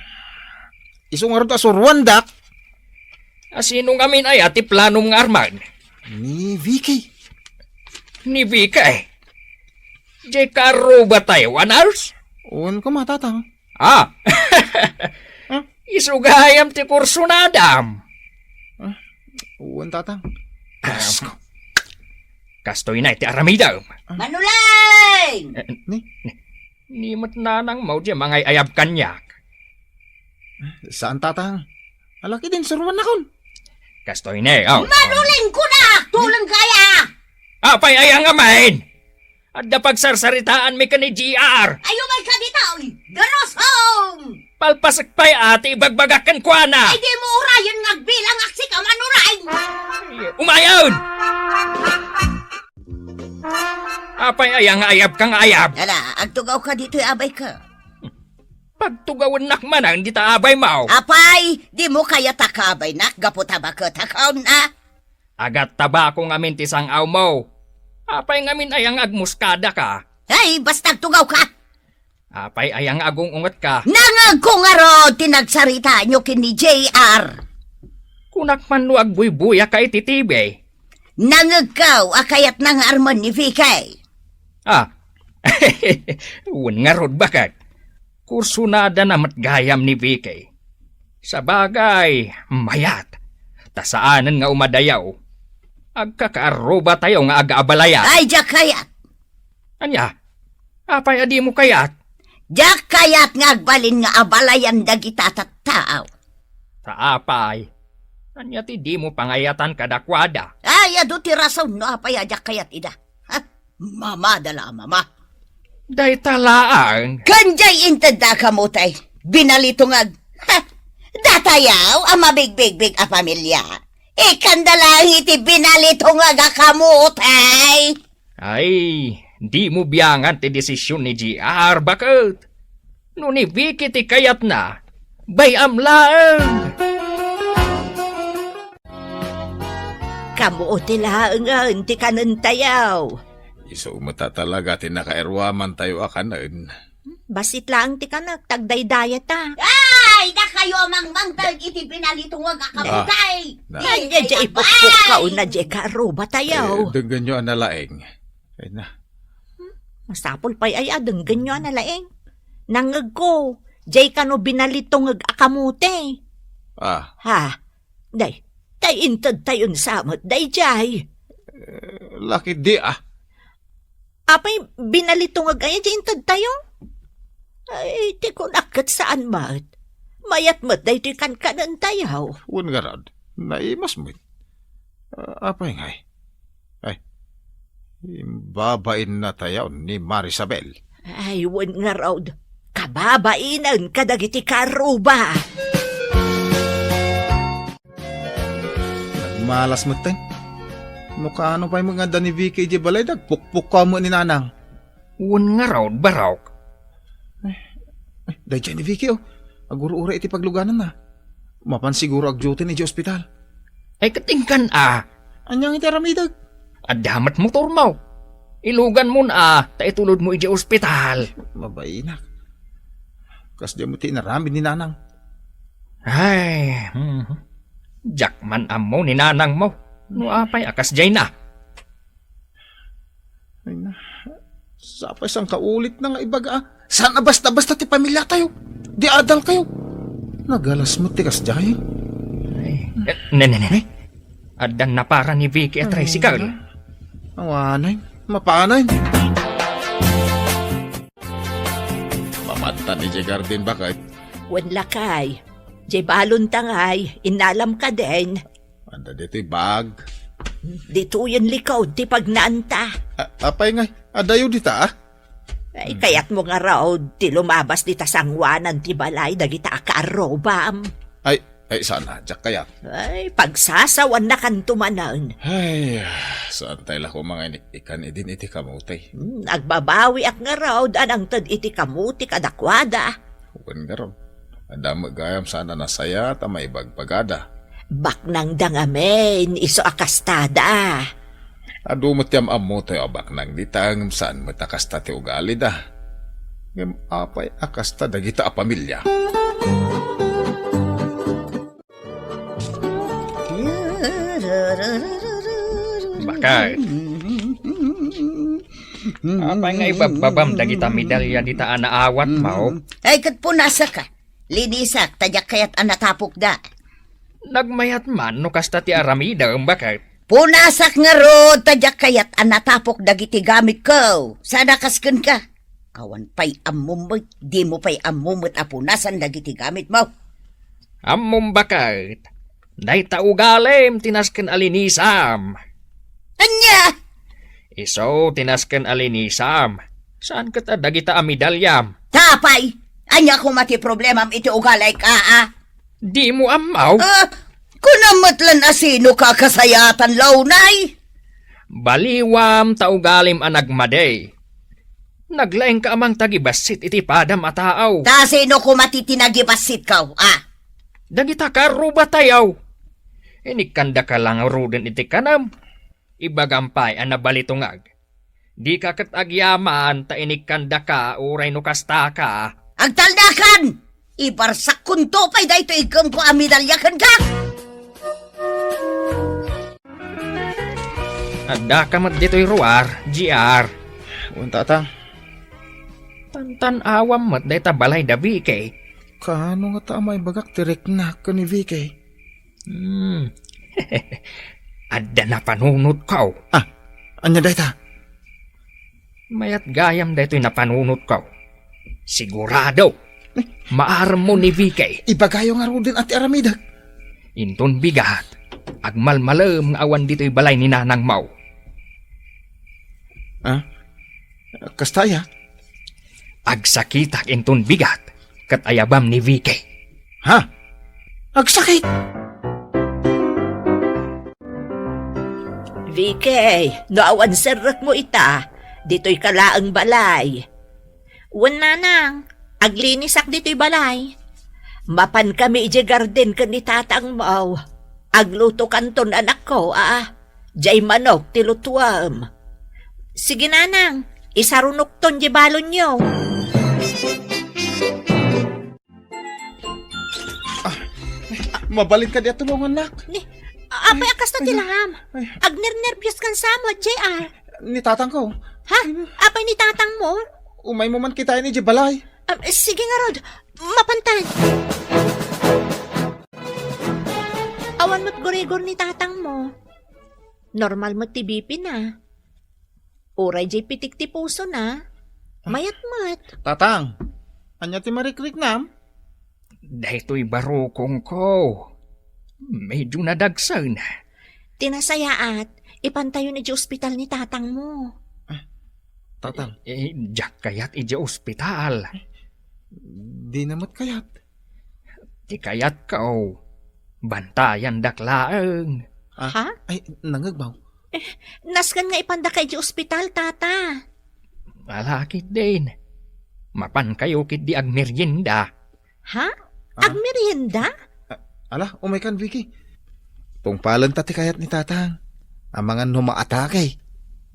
isu ngarud a suruandak. A sino ngamin aya ti planom nga arman? Ni Vicky. Ni Vicky? Diay kaarruba tayo, a nurse? Wen koma, tatang. Ah! Huh? Isu gayam ti kursunadam. Ah, wen, Tatang. Asko. Kastoy na iti aramidem. Ah. Manuleng! Eh, ni? Ni, ni met nanang mo di mangay-ayab kaniak. Saan, Tatang? Alaki din, suruannakon. Kastoy ne, oh. Manuleng kuna! Tuleng kaya! Apay aya ngamin? Adda pagsarsaritaanmi ken ni G R. Ayo may kaditoy! Darusong! Palpasek pay a ti ibagbagak kenkuana. Ay, di mo urayen nga agbilang aksi ka manuleng! Umayon! Apay aya nga ayab ka nga ayab? Ala, agtugaw ka ditoy abay ka. Pagtugawennak manen dita abay mo. Apay, di mo kayat a kaabaynak gapu ta baket a kaon na? Agattabako ngamin ti sang-aw mo. Apay ngamin aya nga agmuskada ka? Ay, basta agtugaw ka! Apay aya nga agung-unget ka? Nangegko ngarud ti nagsaritaanyo ken ni J R. Kunak man no agbuybuya ka iti T V. Nangegko a kayatna nga armen ni Vicky. Ah, wen ngarud, baket. Kursunadana met gayam ni Vicky. Sabagay, mayat. Ta saanen nga umadayo. Agkakaarrubatayo nga agaabalayan. Ay, diak kayat. Ania? Apay a dimo kayat? Diak kayat nga agbalin nga abalayan dagita tattao. Ta apay? Ania ti dimo pangayatan kadakuada? Ay, adu ti rason no apay a diak kayat ida. Ha? Mamada la a mama. Dayta laeng. Ken diay intedda a kamutay. Binalitungag. Ha? Datayaw a mabigbigbig a pamilia. Ikkanda laeng iti binalitungag a kamutay. Ay, dimo biangan ti desisyon ni G R, baket. No ni Vicky ti kayatna, bay-am laeng. Kamu ti laengen ti kanentayo. Isu met a talaga ti nakairuamantayo a kanen. Bassit laeng ti kanek, ta agdaydayata. Ay, dakayo a mangmangted iti binalitungag a kamutay. Ay, diay ipukpukkaw na diay kaarrubatayo. Eh, denggenyo a nalaeng. Ay na. Masapul pay aya a denggenyo a nalaeng. Nangegko, diay kano binalitungag a kamote. Ah. Ha? Day, tay intedtayon sa met daydiay. Eh, lakit di, ah. Apay, binalitungag aya diay intedtayo? Ay, ti kunak ket saan met. Mayat met daytoy kankanentayo. Wen ngarud, naimas met. Ah, apay ngay? Ay, imbabain na tayo ni Marisabel. Ay, wen ngarud, kababainen kadagiti kaarruba. Nagmalas metten. No kaano pay nga adda ni Vicky idiay balay, dagpukpukkaw met ni Nanang. Wen ngarud, Barok. Eh, eh, daydiay ni Vicky, oh. Agur-uray iti paglugananna. Mapan siguro agdiutin idiay ospital. Ay, ket inkan a. Ania nga iti aramidek? Adda met motormo. Iluganmon a, ta itulodmo idiay ospital. Mabainak. Kasdiay met ti inaramid ni Nanang. Ay, hmm. Diak man ammo ni Nanangmo. No apay a kasdiay na. Ay na. Sapay sangkaulit na nga ibaga, ah. Saan a basta-basta ti pamiliatayo? Di adal kayo. Nagalas met ti kasdiay. Ay, eh, ne, ne, ne, ne. Addan napara ni Vicky a tricycle. Awanen, mapanen. Mamattan idiay garden, baket. Wen lakay. Diay balon ta ngay, innalam kadin. Adda ditoy bag. Ditoyen likod ti pagnaanta. A-, apay ngay, adayo dita, ah? Ay, kayatmo ngarud ti lumabas dita sangoanan ti balay dagita a kaarrubam. Ay, ay, saan a, diak kayat. Ay, pagsasawannakanto manen. Ay, saan tay la koma nga ikan idin iti kamote. Hmm, agbabawiak ngarud a nangted iti kamote kadakuada. Wen ngarud. Adda met gayam saan a nasaya ta maibagbagada. Baknangda ngamin, isu a kastada. Adu met ti am-ammotayo a baknang dita, ngem saan met a kasta ti ugalida. Ngem apay a kasta dagita a pamilia? Bakay. Apay nga ibabbabam dagita medalya dita a naawatmo? Ay, ket punasaka. Linisak, ta diak kayat a natapokda. Nagmayat man no kasta ti aramidem, baket. Punasak ngarud, ta diak kayat a natapok dagiti gamitko. Sana kas kenka. Awan pay ammom met, dimo pay ammo met a punasan dagiti gamitmo. Ammom, baket. Dayta ugalim ti nasken a linisam. Ania? Isu ti nasken a linisam. Saan ket a dagita a medalyam? Apay, ania koma ti problemam iti ugaliko, a? Dimo ammo? Ah, kunam met lan a sinoka a kasayatan, Launay? Baliwam ta ugalim a nagmadi. Naglaingka a mangtagibassit iti padam a tao. Ta sino koma ti tinagibassitko, a? Dagita karrubatayo. Inikkandaka la ngaruden iti kanam. Ibagam pay a nabalitungag. Dika ket agyaman ta inikkandaka uray no kastaka. Agtalnakan! Ibarsakkonto pay daytoy iggemko a medalya kenka! Addaka met ditoy ruar, J R. Wen, Tatang. Tantan-awam met dayta balay da Vicky. Kaano ngata a maibagak ti riknak ken ni Vicky? Hmm. Adda napanunotko. Ah, ania dayta? Mayat gayam daytoy napanunotko. Sigurado. Eh? Maarmo ni Vicky. Ibagayo ngaruden a ti aramidek. Inton bigat, agmalmalem nga awan ditoy balay ni nanangmo. Ah? Kasta aya? Agsakitak inton bigat, ket ayabam ni Vicky. Ha? Agsakit? Vicky, no awan serrekmo ita, ditoyka laeng balay. Wen, nanang, aglinisak ditoy balay. Mapankami idiay garden ken ni tatangmo. Aglutokanton, anakko, a. Diay manok ti lutuem. Sige, nanang, isarunokton diay balonyo. Ah, mabalin kadi a tulongannak? Ni, apay a kasta ti langam? Ay. Agnernerbios kan sa met, J R. Ni tatangko. Ha? Apay ni tatangmo? Umaymo man kitaen idiay balay. Ah, sige ngarud, mapantan. Awan met gurigor ni tatangmo. Normal met ti B P na. Uray diay pitik ti pusona. Mayat met. Tatang, ania ti marikriknam? Daytoy barukongko. Medyo nadagsen. Ti nasayaat, ipantayon idiay ospital ni tatangmo. Ah, Tatang. Eh, diak kayat idiay ospital. Dina met kayat. Ti kayatko, bantayandak laeng. Ah, ha? Ay, nangegbaw. Eh, nasken nga ipandaka idiay ospital, tata. Ala ketdin. Mapankayo ketdi agmerienda. Ha? Ah? Agmerienda? Ah, ala, umaykan, Vicky. Tungpalenta ti kayat ni tatang. Amangan no maatake.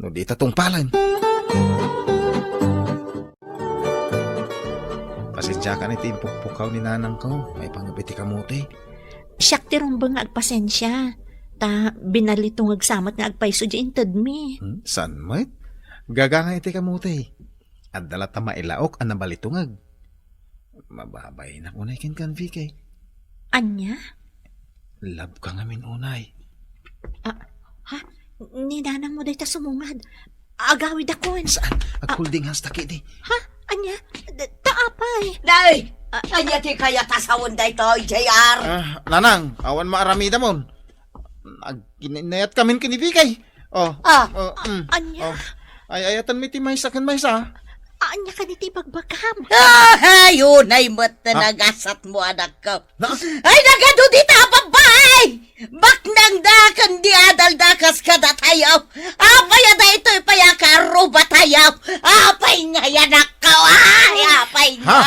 No dita tungpalen. Pasensiakan iti impukpukaw ni nanangko, maipangngep iti kamote. Siak ti rumbeng nga agpasensia, ta binalitungeg sa met nga agpayso diay intedmi. Hmm, saan met? Gagangay iti kamote. Adda latta mailaok a nabalitungeg. Mababainak unay kenkan, Vicky. Ania? Love ka ngamin unay. Ah, ha? Ni nanangmo dayta sumungad. Agawidakon. Saan? Ah. Agholding hands ta ketdi. Ha? Ania? D-, ta apay? Nay! Ah, ania ti kayat a sawen daytoy, J R? Ah, nanang, awan maaramidamon. Agkininayat kamin ken ni Vicky. Oh, ah, oh, mm, ania? Oh. Ay-ayatenmi ti maysa ken maysa. Ania kadi ti ibagbagam? Ay, unay met ti nagasatmo, anakko. Na? Ay, nagadu dita a babbai! Baknangda ken di adalda kas kadatayo. Apay a daytoy pay a karrubatayo? Apay ngay, anakko? Ay, apay ngay.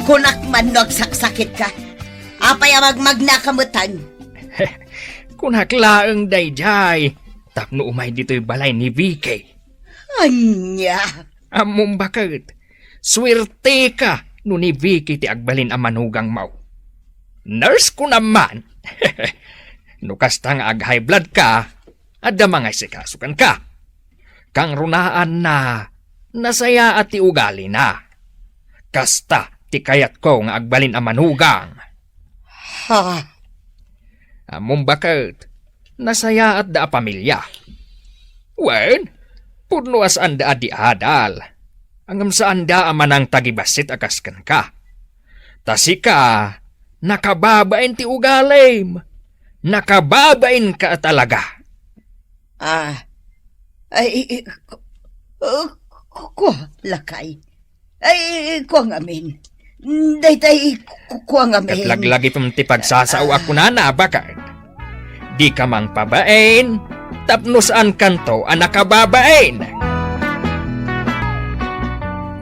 Kunak man no agsaksakitka. Apay a magmagnaka metten? Kunak laeng daydiay, tapno umay ditoy balay ni Vicky. Ania? Ammom baket, suerteka no ni Vicky ti agbalin a manugangmo. Nurse ko naman. No kasta nga ag-high blood ka, adda mangaisikaso kenka. Kangrunaanna, nasayaat ti ugalina. Kasta ti kayatko nga agbalin a manugang. Ha? Ammom baket, nasayaatda a pamilia. Wen, pudno a saanda a di adal. Ngem saanda a manangtagibassit a kas kenka. Ta sika, nakababain ti ugalim. Nakababainka a talaga. Ah, ay, ku-, uh, ku-, kua, lakay. Ay, kua ngamin. Daytay, ku-, kua ngamin. Ket laglagipem ti pagsasao a kunana, baket. Dika mangpabain, tapno saankanto a nakababain.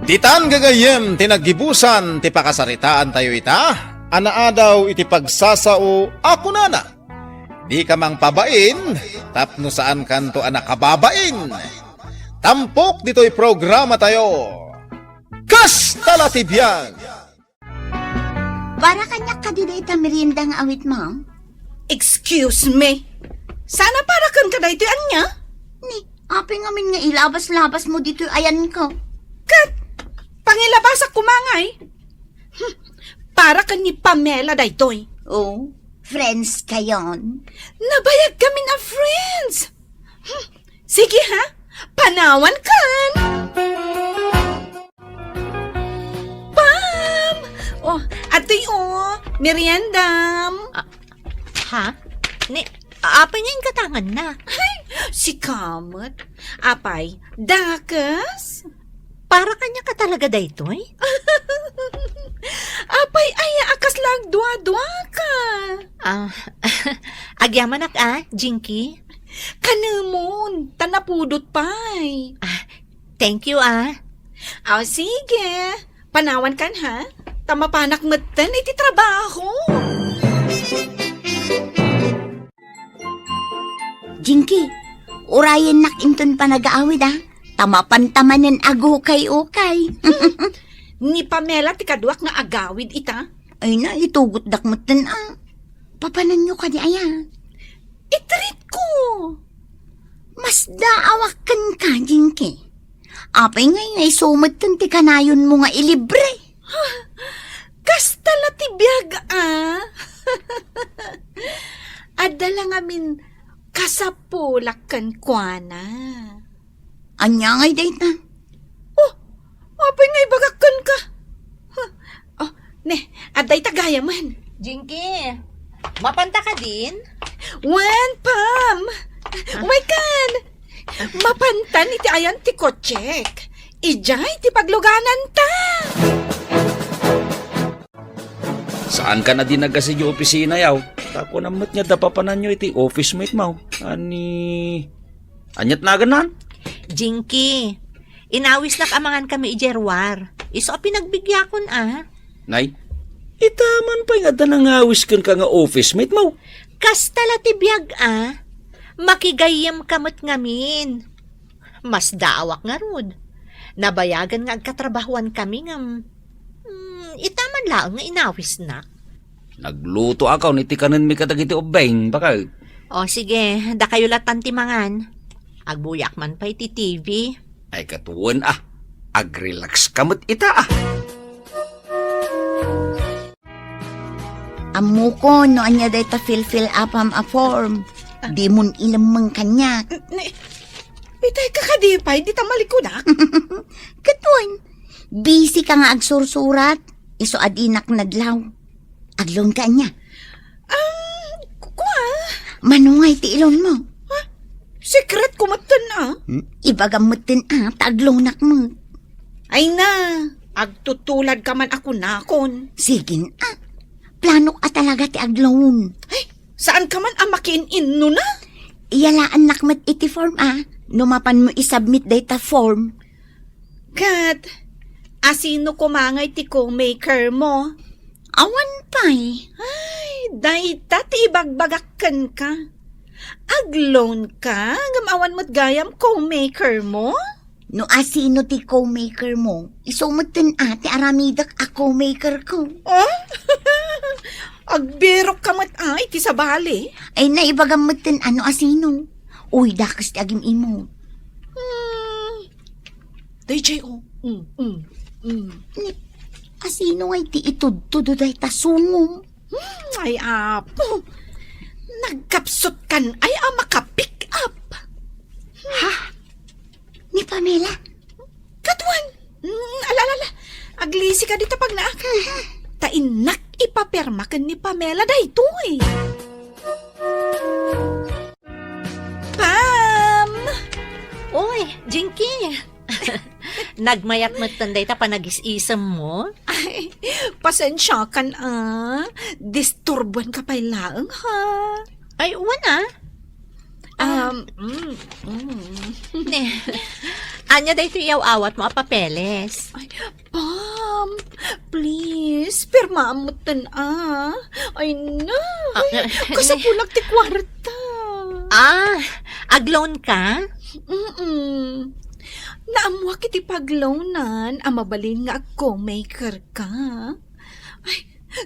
Ditan gagayyem ti naggibusan ti pakasaritaantayo ita, a naadaw iti pagsasao a kunana, dika mangpabain, tapno saankanto a nakababain. Tampok ditoy programatayo. Kasta la ti biag! Para kaniak kadi dayta merienda nga awitmo? Excuse me. Sana para kenka daytoy ania? Ni, apay ngamin nga ilabas-labasmo ditoy ayanko? Ket, pangilabasak koma ngay. Hmm, para ken ni Pamela daytoy. Oh, friends kayon? Nabayag kami na friends. Hmm, sige ha, panawan kan. Pam! Oh, atoy oh, meriendam. Ah, ha? Ni, apay nga inkatangan na? Ay, sika met. Apay, dakes? Para kaniak a talaga daytoy? Apay, aya a kasla agdua-dua ka? Ah, agyamanak a, Jinky. Kanemon, ta napudot pay. Ah, thank you, ah. Aw, sige. Panawan kan, ha? Ta mapanak metten iti trabaho. Jinky, urayennak inton panagaawid, ah. Ta mapanta manen agukay-ukay. Ni Pamela ti kaduak nga agawid ita. Ay na, itugotdak metten, ah. Papananyo kadi aya? Itreat ko. Masdaawak kenka, Jinky. Apay ngay nga isu metten ti kanayonmo nga ilibre? Kasta la ti biag, ah. Adda la ngamin kasapulak kenkuana. Ania ngay dayta? Oh, apay nga ibagak kenka? Huh. Oh, ne, adda ita gayamen. Jinky, mapanta kadin? Wen, Pam! Ah. Umaykan! Mapantan iti ayan ti kotsek. Idiay ti paglugananta. Saankan a di nagasi di opisina, yaw. Ta kunam met nga adda papananyo iti office mate mo. Ani, aniat nagannan? Jinky, inawisnak a mangan kami idiay ruar. Isu a pinagbigyakon, ah. Nay, ita man pay nga adda nangawis kenka nga office mate mo. Kasta la ti biag, ah. Makigayyemka met ngamin. Masdaawak ngarud. Nabayagen nga agkatrabahuan kami ngem, hmm, ita man laeng nga inawisnak. Naglutoak iti kanenmi kadagiti ubbing, baket. O, sige, dakayo latan ti mangan. Agbuyak man pay ti T V. Ay, ket wen, ah. Ag-relax ka met ita, ah. Ammokon no ania dayta fill-fill upam a form. Ah. Dimon ilemmeng kaniak. N-, ni, itay ka kadi pay, dita malikudak? Ket wen, busy ka nga agsursurat, isu a dinak nadlaw. Agloan ka ania? Ah, ku-, kua? Mano ngay ti ilonmo? Ha? Secret ko metten, ah. Hmm? Ibagam metten, ah, ta agloanak met. Ay na, agtutulad ka man a kunakon. Sige, ah. Planok a talaga ti agloan. Ay, saan ka man a makiin-inno na? Iyalaannak met iti form, ah. No mapanmo isubmit dayta form. Ket, asino koma ngay ti co-maker mo? Awan pay. Ay, dayta ti ibagbagak kenka. Ag-loan ka, ngem awan met gayam co-maker mo? No asino ti co-maker mo, isu metten a ti aramidek a co-maker ko. Oh? Agbirok ka met, ay, ti sabali. Ay, naibagam met ten ano a sino. Uy, dakes ti agim-imot. Hmm. Dayjay, oh. Mm, mm, mm. Ni, asino ngay ti itudtudo dayta sungom? Hmm, ay, apo. Nagkapsut kan ay a maka-pick up. Ha? Ni Pamela? Katuan. Mm, ala, ala, ala. Aglisi ka dita pagnaak. Ta innak ipapirma ken ni Pamela daytoy. Pam! Oy, Jinky! Nagmayat met ten dayta panagis-isem mo? Ay, pasensiakan, ah. Disturbuan ka pay laeng, ha? Ay, wen, ah. Um, mm, mm. Ne. Ania daytoy iyaw-awat mo a papeles? Ay, Pam, please, pirmaam metten, ah. Ay, na. Ah, ay, ah, kasapulan ti kuarta. Ah, ag-loan ka? Mm-mm. Naammoak iti pag-loanan a mabalin nga ag-co-maker ka. Ay,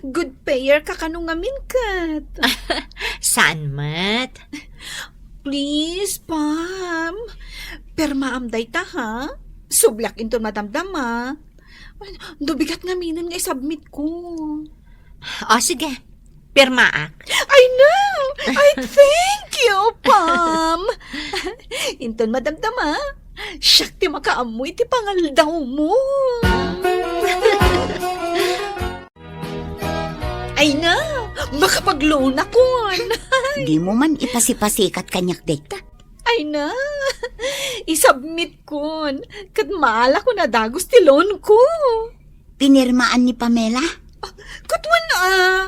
good payer ka kano ngamin ket. Saan met? Please, Pam. Pirmaam dayta, ha? Subliak inton madamdama. Ay, no bigat ngaminen nga isubmit ko. O, sige. Pirmaak. Ay, no! Ay, thank you, Pam! Inton madamdama, siak ti makaammo iti pangaldaw mo. Ay na, makapag-loan akon. Dimo man ipasipasikat kaniak dayta. Ay na, isubmit kon, ket maalakon a dagus ti loan ko. Pinirmaan ni Pamela? Ah, ket wen, ah.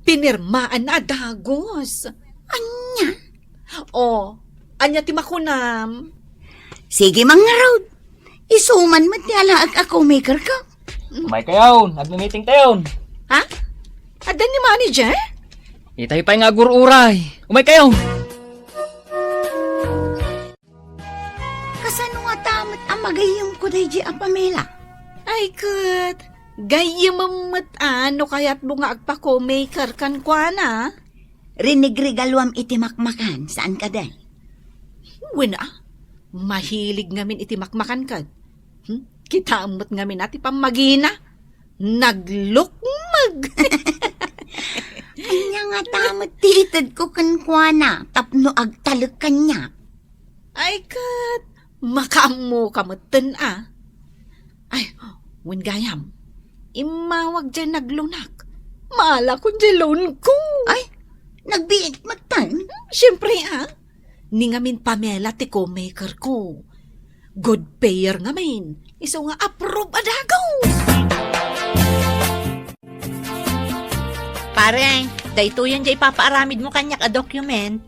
Pinirmaan a dagus. Ania? O, ania ti makunam? Sige man ngarud. Isu man met ti alaek a co-maker ka. Umaykayon, agmi-meeting tayon. Ha? Adda ni manager? Itay pay nga agur-uray. Umaykayon. Kasano ngata met a magayyemko daydi a Pamela? Ay, ket, gayyemem met a no kayatmo nga agpa-co-maker kenkuana. Rinigregaluam iti makmakan, saan kadi? Wen a, mahilig ngamin iti makmakan ket. Hmm? Kitaem met ngamin a ti pammagina. Naglukmeg. Ania ngata met ti itedko kenkuana tapno agtalek kaniak? Ay, ket, makaammoka metten a. Ay, wen gayam, immawag diay nagloanak. Maalakon diay loanko. Ay, nagbiit metten? Siempre, a. Ni ngamin Pamela ti co-maker ko. Good payer ngamin. Isu nga approve a dagus. Pare, daytoyen diay ipapaaramid mo kaniak a document.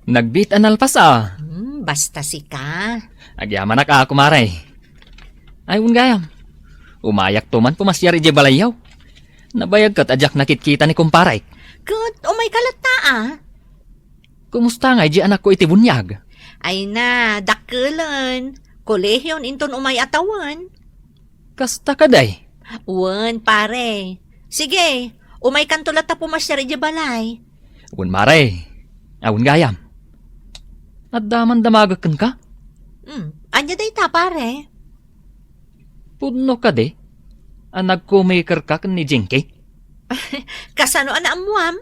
Nagbiit a nalpas a. Hmm, basta sika. Agyamanak a, kumare. Ay, wen gayam. Umayakto man pumasiar idiay balayyo. Nabayag ket a diak nakitkita ni kumparek. Ket umayka latta a. Kumusta ngay di anakko iti buniag? Ay na, dakkelen. Kolehion inton umay a tawen. Kasta kadi? Wen, pare. Sige, umaykanto latta pumasiar idiay balay. Wen, mare. A, wen gayam. Adda man damagek kenka? Hmm, ania dayta, pare? Pudno kadi a nag-co-maker ka ken ni Jinky? Kasano a naammuam?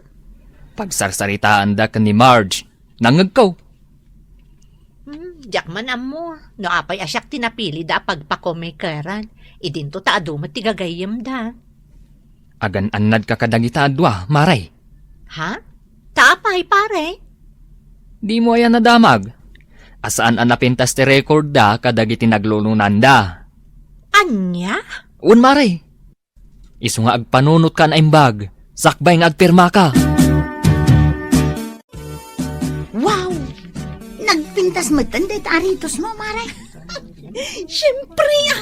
Pagsarsaritaanda ken ni Marge, nangngegko. Hmm, diak man ammo no apay a siak ti napilida a pagpa-co-makeran. Idinto ta adu met ti gagayyemda. Agan-annadka kadagita a dua, mare? Ha? Ta apay, pare? Dimo aya nadamag a saan a napintas ti recordda kadagiti nagloananda? Ania? Wen, mare. Isu nga agpanunotkan a imbag, sakbay nga agpirmaka. Wow! Nagpintas metten dayta a ritosmo, mare. Siempre, a.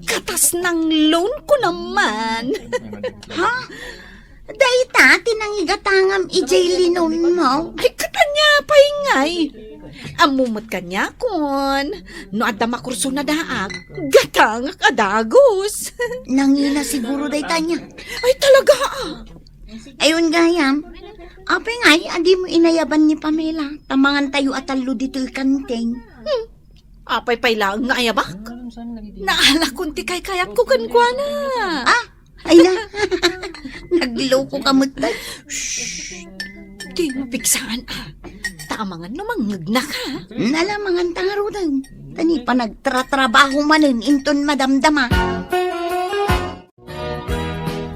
Katas nang loan ko naman. Ha? Dayta ti nangigatangam idiay linonmo? Ay, ket ania pay ngay? Ammo met kaniakon, no adda makursona daak, gatangak a dagus. Nangina siguro dayta ania. Ay, talaga, ah. Ay, wen gayam. Apay ngay a dimo inayaban ni Pamela, ta mangantayo a tallo ditoy kantin. Hmm. Apay pay laeng nga ayabak? Naalakon ti kaykayatko kenkuana. Ah, ay na. Nagloko ka met, tay. Shh! Dimo pigsaan, ah. Ta amangan no mangngegnak, ha? Nala, manganta ngaruden. Ta ni panagtratrabaho manen inton madamdama.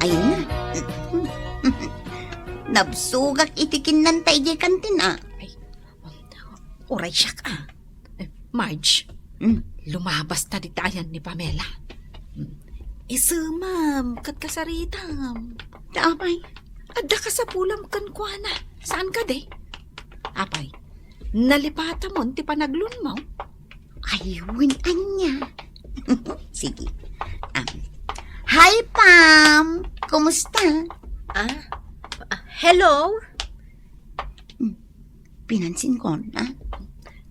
Ay na. Nabsogak iti kinnanta idiay kantin, ah. Ay, uray siak, ah. Eh, Marge, hmm? Lumabas ta dita ayan ni Pamela. Hmm. Isemam ket kasaritam. Ta apay? Adda kasapulam kenkuana. Saan kadi? Apay, nalipatamon ti panaglunmo? Ay, wen ania. Sige. Um, hi, Pam. Kumusta? Ah, ah, hello? Hmm. Pinansinkon, ah?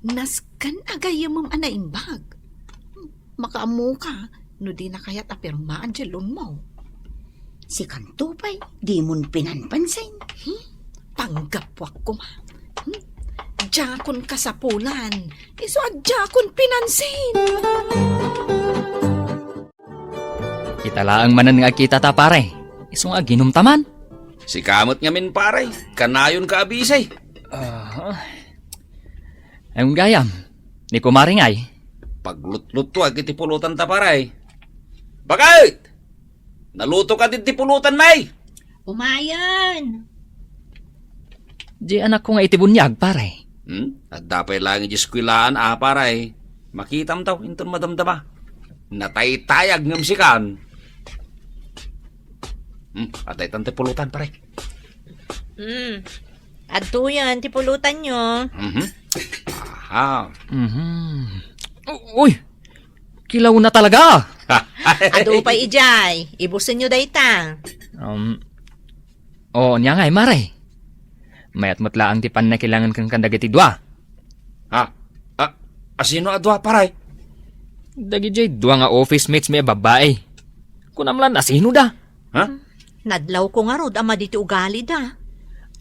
Nasken a gayyemem a naimbag. Makaammoka no dina kayat a pirmaan diay lunmo. Sikanto pay, dimon pinanpansin. Hmm? Panggapuak koma. Hmm? Diakon kasapulan. Isu a diakon pinansin. Ita laeng manen nga agkitata, pare. Isu nga aginumta man. Sika met ngamin, pare. Kanayonka a bisi. Ah. Ay, gayam. Ni kumare ngay. Paglutlutuak iti pulotanta, pare. Bakit? Naluto ka din ti pulotan, may? Umayen. Di anakko nga iti buniag, pare. Hmm? Adda pay laeng idiay eskwelaan, a, pare. Makitam taw, inton madamdama. Nataytayag ngem sikan. Hmm, adda itan ti pulutan, pare. Hmm. Adtoyen ti pulutanyo. Mhm. Aha. Mhm. U-, uy! Kilawna talaga! Adu pay idiay. Ibusenyo dayta. Um, oo, nia ngay, mare. Mayat met laeng ti pannakilangen ken kadagiti dua. Ha? A, asino a dua, pare? Dagidiay dua nga office mates mi a babbai. Kunam lan, asino da? Ha? Nadlawko ngarud a madi ti ugalida.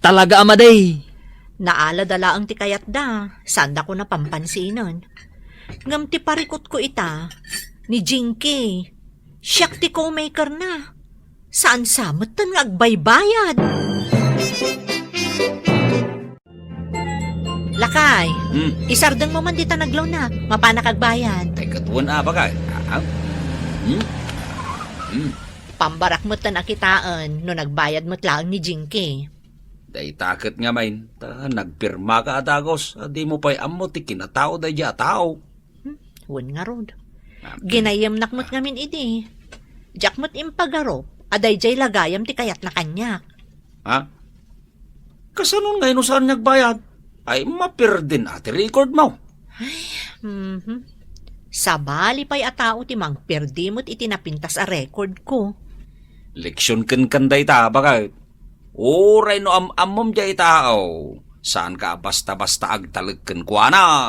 Talaga a madi? Naalada laeng ti kayatda, saandako napampansinan. Ngem ti parikutko ita, ni Jinky, siak ti co-makerna. Saan sa metten nga agbaybayad. Lakay, hmm, isardengmo man dita naglawnak, mapanak agbayad. Ay, ket wen a, bakay. Ah, ah. Hmm? Hmm. Pambarak metten a kitaen no nagbayad met laeng ni Jinky. Dayta ket ngamin, ta nagpirmaka a dagus, a dimo pay ammo ti kinatao daydiay a tao. Hmm, wen ngarud. Ah, ginayemnak met ngamin idi. Diak met impagarup a daydiay la gayam ti kayatna kaniak. Ha? Kasano ngay no saan nga agbayad? Ay, mapirdin a ti record mo. Ay, mhm. Sabali pay a tao ti mangpirdi met iti napintas a record ko. Leksion kenkan dayta, bakit? Uray no am-ammom diay tao, saanka a basta-basta agtalek kenkuana.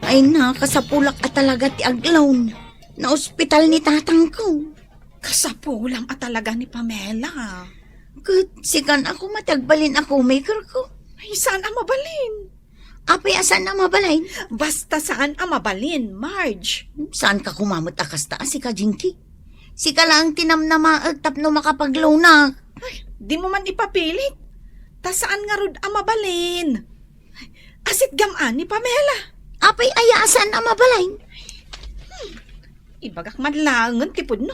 Ay, nakasapulak a talaga ti aglawn. Naospital ni tatangko. Kasapulam a talaga ni Pamela. Ket sikan a koma ti agbalin a co-maker ko. Ay, saan a mabalin? Apay a saan a mabalin? Basta saan a mabalin, Marge. Saanka koma met a kasta a sika, Jinky? Sika laeng ti namnamaek tapno makapaglawnak. Ay, dimo man ipapilit. Ta saan ngarud a mabalin. Asitgam a ni Pamela. Apay aya a saan a mabalin? Hmm. Ibagak man laengen ti pudno.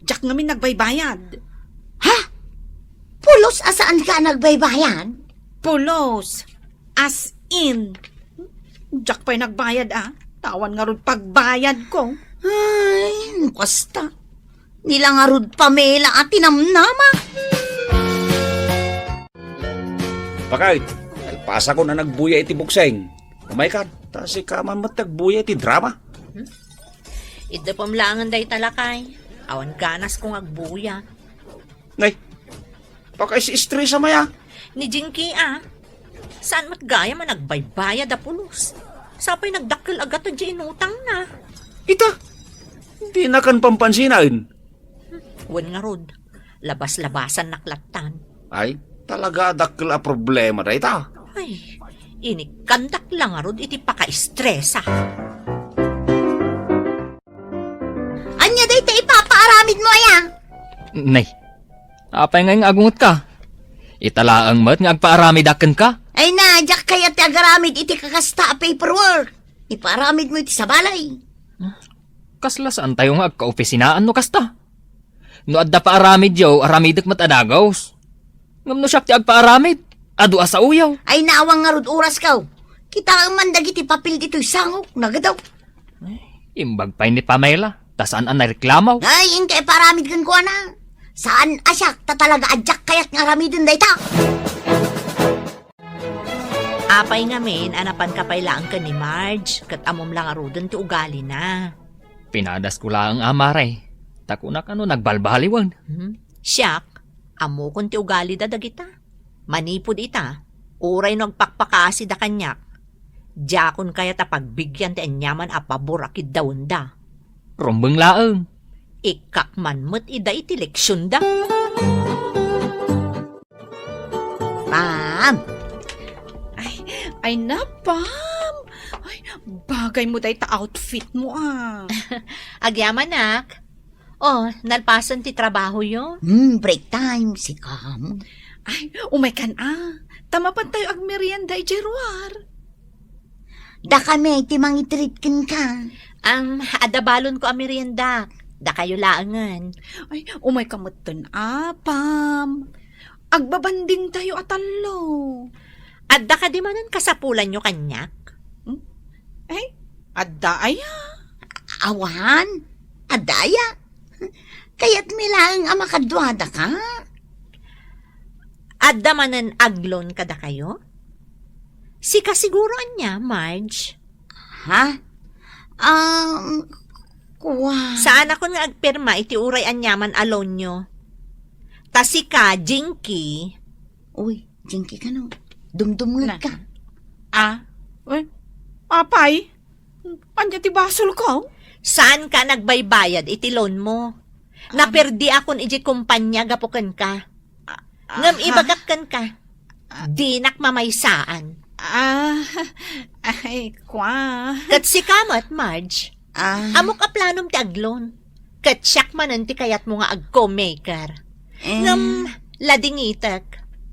Diak ngamin nagbaybayad. Ha? Pulos a saanka a nagbaybayad? Pulos. As in. Diak pay nagbayad, a. Awan ngarud pagbayadko. Ay, no kasta. Ni la ngarud Pamela a tinamnamak. Bakit? Nalpasakon a nagbuya iti bukseng. Umayka, ta sika man met ti agbuya iti drama. Hmm? Iddepem laengen dayta, lakay. Awan ganasko nga agbuya. Nay, pakaisi-stressam aya. Ni Jinky, a, saan met gayam a nagbaybayad a pulos. Sapay nagdakkel a gatud diay inutangna. Ita, dinakan pampansinaen. Wen ngarud, labas-labasannak lattan. Ay, talaga a dakkel a problema dayta. Ay, inikkandak la ngarud iti pakaestresa. Ania dayta ipapaaramidmo aya? Nay, apay ngay nga agungetka? Ita laeng met nga agpaaramidak kenka? Ay na, diak kayat ti agaramid iti kakasta a paperwork. Ipaaramidmo iti sabali. Kasla saantayo nga agkaopisinaan no kasta? No adda paaramidyo, aramidek met a dagus. Ngem no siak ti agpaaramid, adu a saoyo. Ay, naawang ngarud orasko. Kitaem man dagiti papel ditoy sangok, nagadaw. Imbag pay ni Pamela, ta saan a nareklamo. Ay, inka ipaaramid kenkuana. Saan a siak, ta talaga a diak kayat nga aramiden dayta. Apay ngamin a napanka pay laeng ken ni Marge, ket ammom la ngaruden ti ugalina? Pinadasko laeng, a, mare, ta kunak a no nagbalbaliwen. Hmm? Siak, ammokon ti ugalida dagita. Manipud ita, uray no agpakpakaasida kaniak, diakon kayat a pagbigyan ti aniaman a pabor a kiddawenda. Rumbeng laeng. Ikkak man met ida iti leksionda. Pam! Ay, ay na, Pam! Ay, bagay mo dayta outfit mo, a. Agyamanak. Oh, nalpasen ti trabahoyo? Hmm, break time, sikam. Ay, umaykan, a. Ta mapantayo agmerienda idiay ruar. Dakami ti mangitreat kenka. Am, adda balonko a meriendak. Dakayo laengen. Ay, umayka metten, a, Pam. Agbabandingtayo a tallo. Adda kadi manen kasapulanyo kaniak? Hmm? Ay, adda aya? Awan, adda aya? Kayatmi laeng a makaduadaka? Adda manen agloan kadakayo? Sika siguro ania, Marge? Ha? Um, kua- Saanakon nga agpirma iti uray aniaman a loanyo. Ta sika, Jinky. Uy, Jinky kano? Dumdumngegka. Na. Ah? Uy, apay? Ania ti basolko? Saanka nagbaybayad iti loanmo? Ah. Naperdiakon idiay kompania gapu kenka. Ah, ngem ah, ibagak kenka, ah, dinak mamaysaan. Ah, ay, kua. Ket sika met, Marge. Ah. Ammok a planom ti agloan. Ket siak manen ti kayatmo nga agco-maker. Eh. Ngem, ladingitek,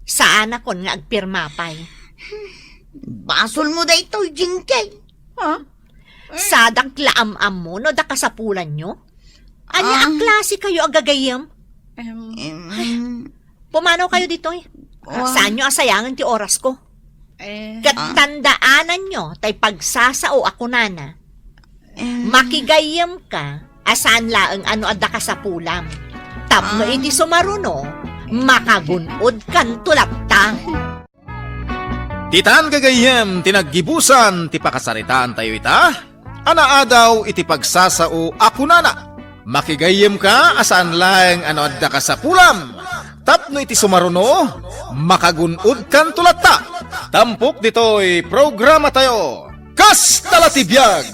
saanakon nga agpirma pay. Basolmo daytoy, Jinky. Ha? Eh. Sadak la am-ammo no adda kasapulanyo? Ania a klasekayo a gagayyem? Em. Em. Pumanawkayo ditoy. Wa- Saanyo a sayangen ti orasko. Eh. Ket tandaananyo tay pagsasao a kunana, em, makigayyemka a saan laeng a no adda kasapulam. Tapno iti sumaruno, makagun-odkanto latta. Ditan gagayyem ti naggibusan ti pakasaritaantayo ita a naadaw iti pagsasao a kunana, makigayyemka a saan laeng a no adda kasapulam, tapno iti sumaruno, makagun-odkanto latta. Tampok ditoy programatayo, Kasta la ti Biag!